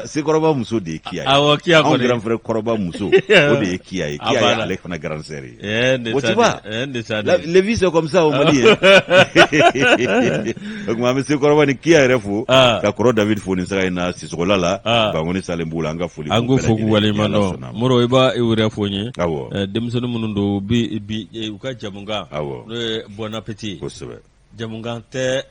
Sekɔrɔba muso de ye Kiya ye. Awɔ, Kiya kɔni. Anw grand frère kɔrɔba muso, o de ye Kiya ye. Kiya ye ale fana grande sœur ye. Bon, tu vois, la vie c'est comme ça au Mali. O tuma an bɛ Sekɔrɔba ni Kiya yɛrɛ fo, ka kɔrɔ David fo nin saga in na Sisogola la, Bankoni salen b'u la, an ka foli. An k'u fo k'u waleɲuman dɔn. Moro, i b'a yɛrɛ fo n ye. Awɔ. Denmisɛnnin minnu don, u bi u ka jamukan. Awɔ. N'o ye Bon Appétit ye. Kosɛbɛ. Jamukan tɛ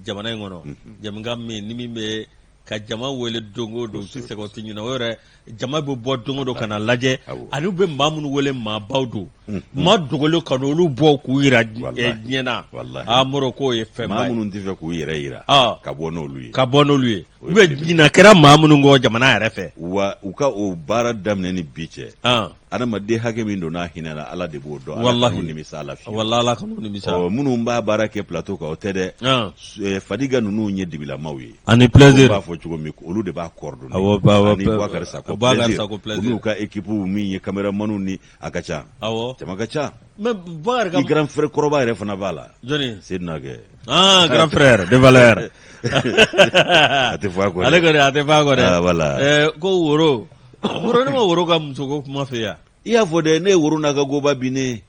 jamana in kɔnɔ, jamukan min ni min bɛ ka jama wele don o don, u tɛ sɛgɛn, u tɛ ɲinɛ. O yɛrɛ, jama bɛ bɔ don o don ka na lajɛ, ani u bɛ maa minnu wele, maabaw don, maa dogolen, ka n'olu bɔ k'u jira diɲɛ na. Aa Moro, k'o ye fɛnba ye. Maa minnu tɛ fɛ k'u yɛrɛ jira, ka bɔ n'olu ye. Ka bɔ n'olu ye, u bɛ ɲinɛ kɛra maa minnu kɔ jamana yɛrɛ fɛ. Wa u ka o baara daminɛ ni bi cɛ, adamaden hakɛ min donna hinɛ la, Ala de b'o dɔn. Ala kan'u nimisa la fiyewu. Walahi, Ala kan'u nimisa. Ɔ, minnu b'a baara kɛ plateau kan, o tɛ dɛ. Fadiga ninnu ye dibilamaw ye. Ani Plaisir. U b'a fɔ cogo min, olu de b'a coordonner. Awɔ. Ani Boubacar Sako. Boubacar Sako Plaisir. U n'u ka équipe min ye caméramanw ni a ka ca. Awɔ. Jama ka ca. Mais Boubacar ka I grand frère kɔrɔba yɛrɛ fana b'a la. Jɔnni? Seydina kɛ. Ah, grand frère de valeur. A tɛ fɔ a kɔ dɛ. Ale kɔni, a tɛ fɔ a kɔ dɛ. Ah, voilà. Ko woro. Woro, ne ma woro ka musoko kuma fɛ yan. I y'a fɔ dɛ, ne ye woro n'a ka goba binnen ye.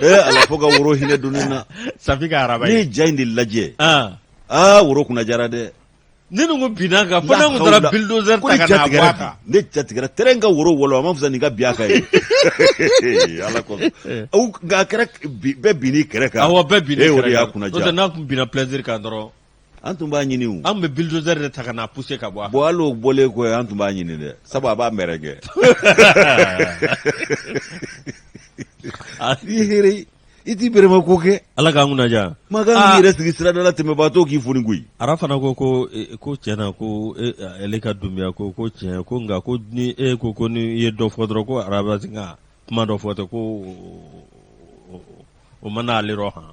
Ala, fo ka woro hinɛ don ne na. Safi ka araba ye. Ne ye ja in de lajɛ. Aa, woro kunna jara dɛ. Ne ko binna kan fo ne tun taara bulldozer ta ka n'a bɔ a kan. Ne jatigɛra terrain ka woro wɔlɔ, a ma fisa nin ka bin a kan ye. Ala kosɔn. Nka a kɛra bɛɛ binn'i kɛrɛ kan. Awɔ, bɛɛ binn'i kɛrɛ kan. O de y'a kunna ja. N'o tɛ n'a tun binna Plaisir kan dɔrɔn. An tun b'a ɲini o. An bɛ bulldozer de ta ka n'a pousser ka bɔ a kan. Bon, hali o bɔlen kɔ, an tun b'a ɲini dɛ, sabu a b'a mɛrɛkɛ. I ye hɛrɛ ye, i t'i bɛrɛma ko kɛ. Ala k'an kunna diya. Makan k'i yɛrɛ sigi sirada la, tɛmɛbaatɔ k'i foni koyi. Ara fana ko ko tiɲɛ na, ko ale ka Dunbiya ko ko tiɲɛ ko, nka ko ni e ko ko ni i ye dɔ fɔ dɔrɔn, ko Ara bɛ sin ka kuma dɔ fɔ ten, ko o man d'ale rɔ han.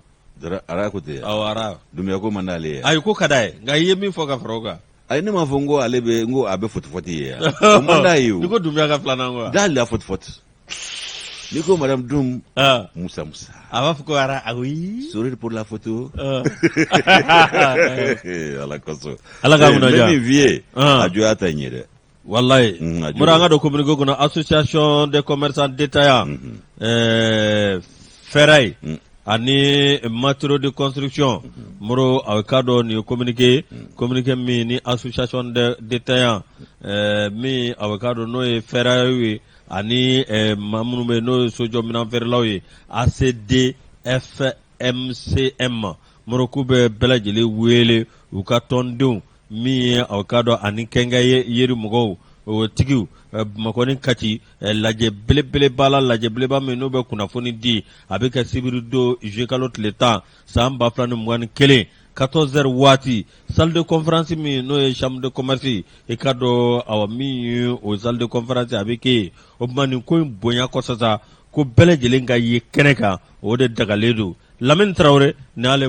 Ara ko ten? Awɔ, Ara. Dunbiya ko man d'ale ye. Ayi, ko ka d'a ye, nka i ye min fɔ ka fara o kan. Ayi, ne m'a fɔ n ko ale bɛ, n ko a bɛ fɔtifɔti ye yan. O man d'a ye o. N'i ko Dunbiya ka filanan ko wa? D'ale la fɔtifɔti. N'i ko madame Dum. Musa Musa. A b'a fɔ ko Ara, ayi. Sourire pour la photo. Ala kosɔn. Ala k'an kunna diya. N bɛ min f'i ye. A jɔya ta in ye dɛ. Walayi. Mura, an ka don communiqué kɔnɔ, association des commerçants détaillants, ferraille ani matériaux de construction. Moro, a k'a dɔn nin ye communiqué, communiqué min ni association des détaillants min, a k'a dɔn n'o ye ferraille ye, ani maa minnu bɛ yen n'o ye sojɔ minɛn feerelaw ye, ACDF MCM. Moro, k'u bɛ bɛɛ lajɛlen wele, u ka tɔndenw min ye aw k'a dɔn ani quincaillerie mɔgɔw, o tigiw, Bamakɔ ni Kati, lajɛ belebeleba la, lajɛ beleba min n'o bɛ kunnafoni di. A bɛ kɛ sibiri don, juillet kalo tile 10 san 2021, 14 heures waati, salle de conférence min n'o ye chambre de commerce, i k'a dɔn awa min ye o salle de conférence, a bɛ kɛ yen. O tuma nin ko in bonya kɔsɔn sa, ko bɛɛ lajɛlen ka ye kɛnɛ kan. o de dagalen don. Lamini Tarawele n'ale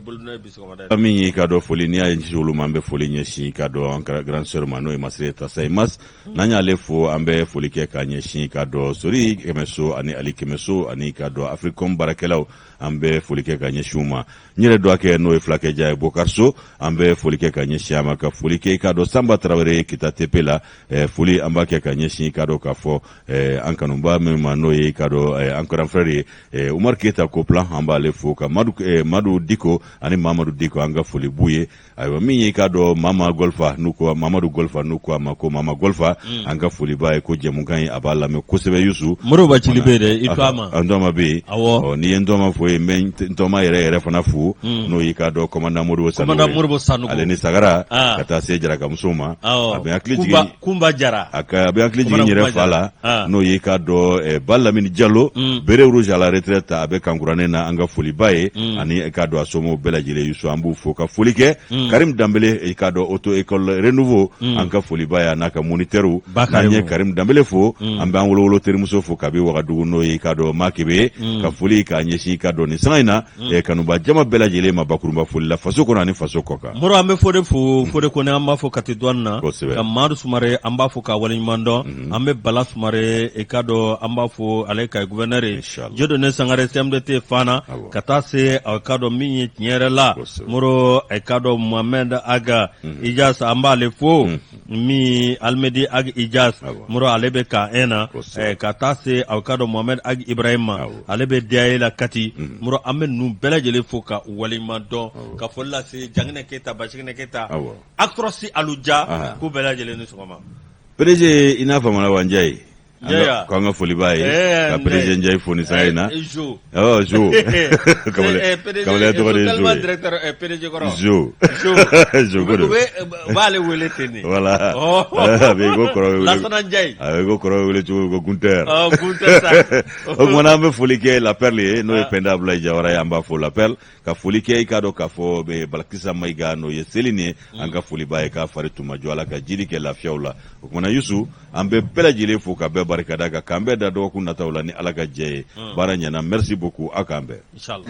bolodonɛ bi sɔgɔmada in na. Min y'i k'a dɔn foli n'i y'a ɲɛsin olu ma, an bɛ foli ɲɛsin i k'a dɔn an ka grande sœur ma, n'o ye Masire Tasayi Mas. N'an y'ale fo, an bɛ foli kɛ k'a ɲɛsin i k'a dɔn Sori Kɛmɛso ani Ali Kɛmɛso ani i k'a dɔn Africom baarakɛlaw, an bɛ foli kɛ ka ɲɛsin u ma. N yɛrɛ dɔgɔkɛ, n'o ye Fulakɛ Ja ye Bokariso, an bɛ foli kɛ ka ɲɛsin a ma, ka foli kɛ i k'a dɔn Sanba Tarawele Kita TP la. Foli an b'a kɛ ka ɲɛsin i k'a dɔn k'a fɔ an kanuba min ma, n'o ye i k'a dɔn an grand frère ye, Umar Keyita Koplan, an b'ale fo, ka Madu Diko ani Mamadu Diko, an ka foli b'u ye. Ayiwa, min ye i k'a dɔn Mama Golfa, n'u ko Mamadu Golfa, n'u ko a ma ko Mama Golfa, an ka foli b'a ye ko jɛmukan in a b'a lamɛn kosɛbɛ. Yusu Moriba Cili bɛ yen dɛ, i to a ma. N tɔma bɛ yen. Awɔ. N'i ye n tɔma fo yen, n bɛ n tɔma yɛrɛ yɛrɛ fana fo, n'o y'i k'a dɔn commandant Modibo Sanogo. Commandant Modibo Sanogo. Ale ni Sagara. Ka taa se Jarakamuso ma. Awɔ. A bɛ hakili jigin. Kunba Jara. A ka a bɛ hakili jigin n yɛrɛ fa la, n'o y'i k'a dɔn Ba Lamini Jalo, béret rouge à la retraite, a bɛ kankuranin na, an ka foli b'a ye ani i k'a dɔn a somɔgɔw bɛɛ lajɛlen. Yusu, an b'u fo ka foli kɛ Karim Danbele, i k'a dɔn auto école renouveau, an ka foli b'a ye a n'a ka moniteur. N'an ye Karim Danbele fo, an bɛ an wolowolo terimuso fo kabi Wagadugu, n'o ye i k'a dɔn Makebe, ka foli k'a ɲɛsin i k'a dɔn nin sanga in na kanuba jama bɛɛ lajɛlen ma bakurunba foli la, faso kɔnɔ ani faso kɔ kan. Moro, an bɛ Fode fo, Fode Kone, an b'a fo Kati douane na, ka Madu Sumare, an b'a fo k'a waleɲuman dɔn. An bɛ Bala Sumare, i k'a dɔn an b'a fo, ale Kayi gouverneur ye, Dieudonné Sangare CMDT Fana, ka taa se a k'a dɔn min ye tiɲɛ yɛrɛ la, Moro, a k'a dɔn Mohamed Aga Ijas, an b'ale fo, min Alimedi Ag Ijas, Moro, ale bɛ camp 1 na, ka taa se a k'a dɔn Mohamed Ag Ibrahim ma, ale bɛ DAE la Kati. Moro, an bɛ ninnu bɛɛ lajɛlen fo ka waleɲuman dɔn, ka foli lase Janginɛ Keyita, Basiginɛ Keyita, Actros Aluja, k'u bɛɛ lajɛlen ni sɔgɔma. PDG, i n'a faamuya wa, Njayi? K'an ka foli b'a ye, ka PDG Njayi fo nin sanga in na. Zo Zo, kamalen tɔgɔ de ye Zo ye. Zo ko don, u b'ale wele ten de. Voilà, a bɛ ko kɔrɔ bɛ wele. Lasana Njayi. A bɛ ko kɔrɔ bɛ wele cogo ko Gunter. Gunter sa. O tuma na an bɛ foli kɛ La Perle ye, n'o ye Pɛnda Abulayi Jawara ye, an b'a fo La Perle, ka foli kɛ i k'a dɔn k'a fɔ bɛ Balakisa Mayiga, n'o ye seli nin ye, an ka foli b'a ye, k'a fari tun ma jɔ, Ala ka jiri kɛ lafiyaw la. O tuma na Yusu, an bɛ bɛɛ lajɛlen fo ka bɛɛ barikada, ka k'an bɛɛ da dɔgɔkun nataw la ni Ala ka jɛ ye. Baara ɲɛna, merci beaucoup, aw k'an bɛn. Inchallah.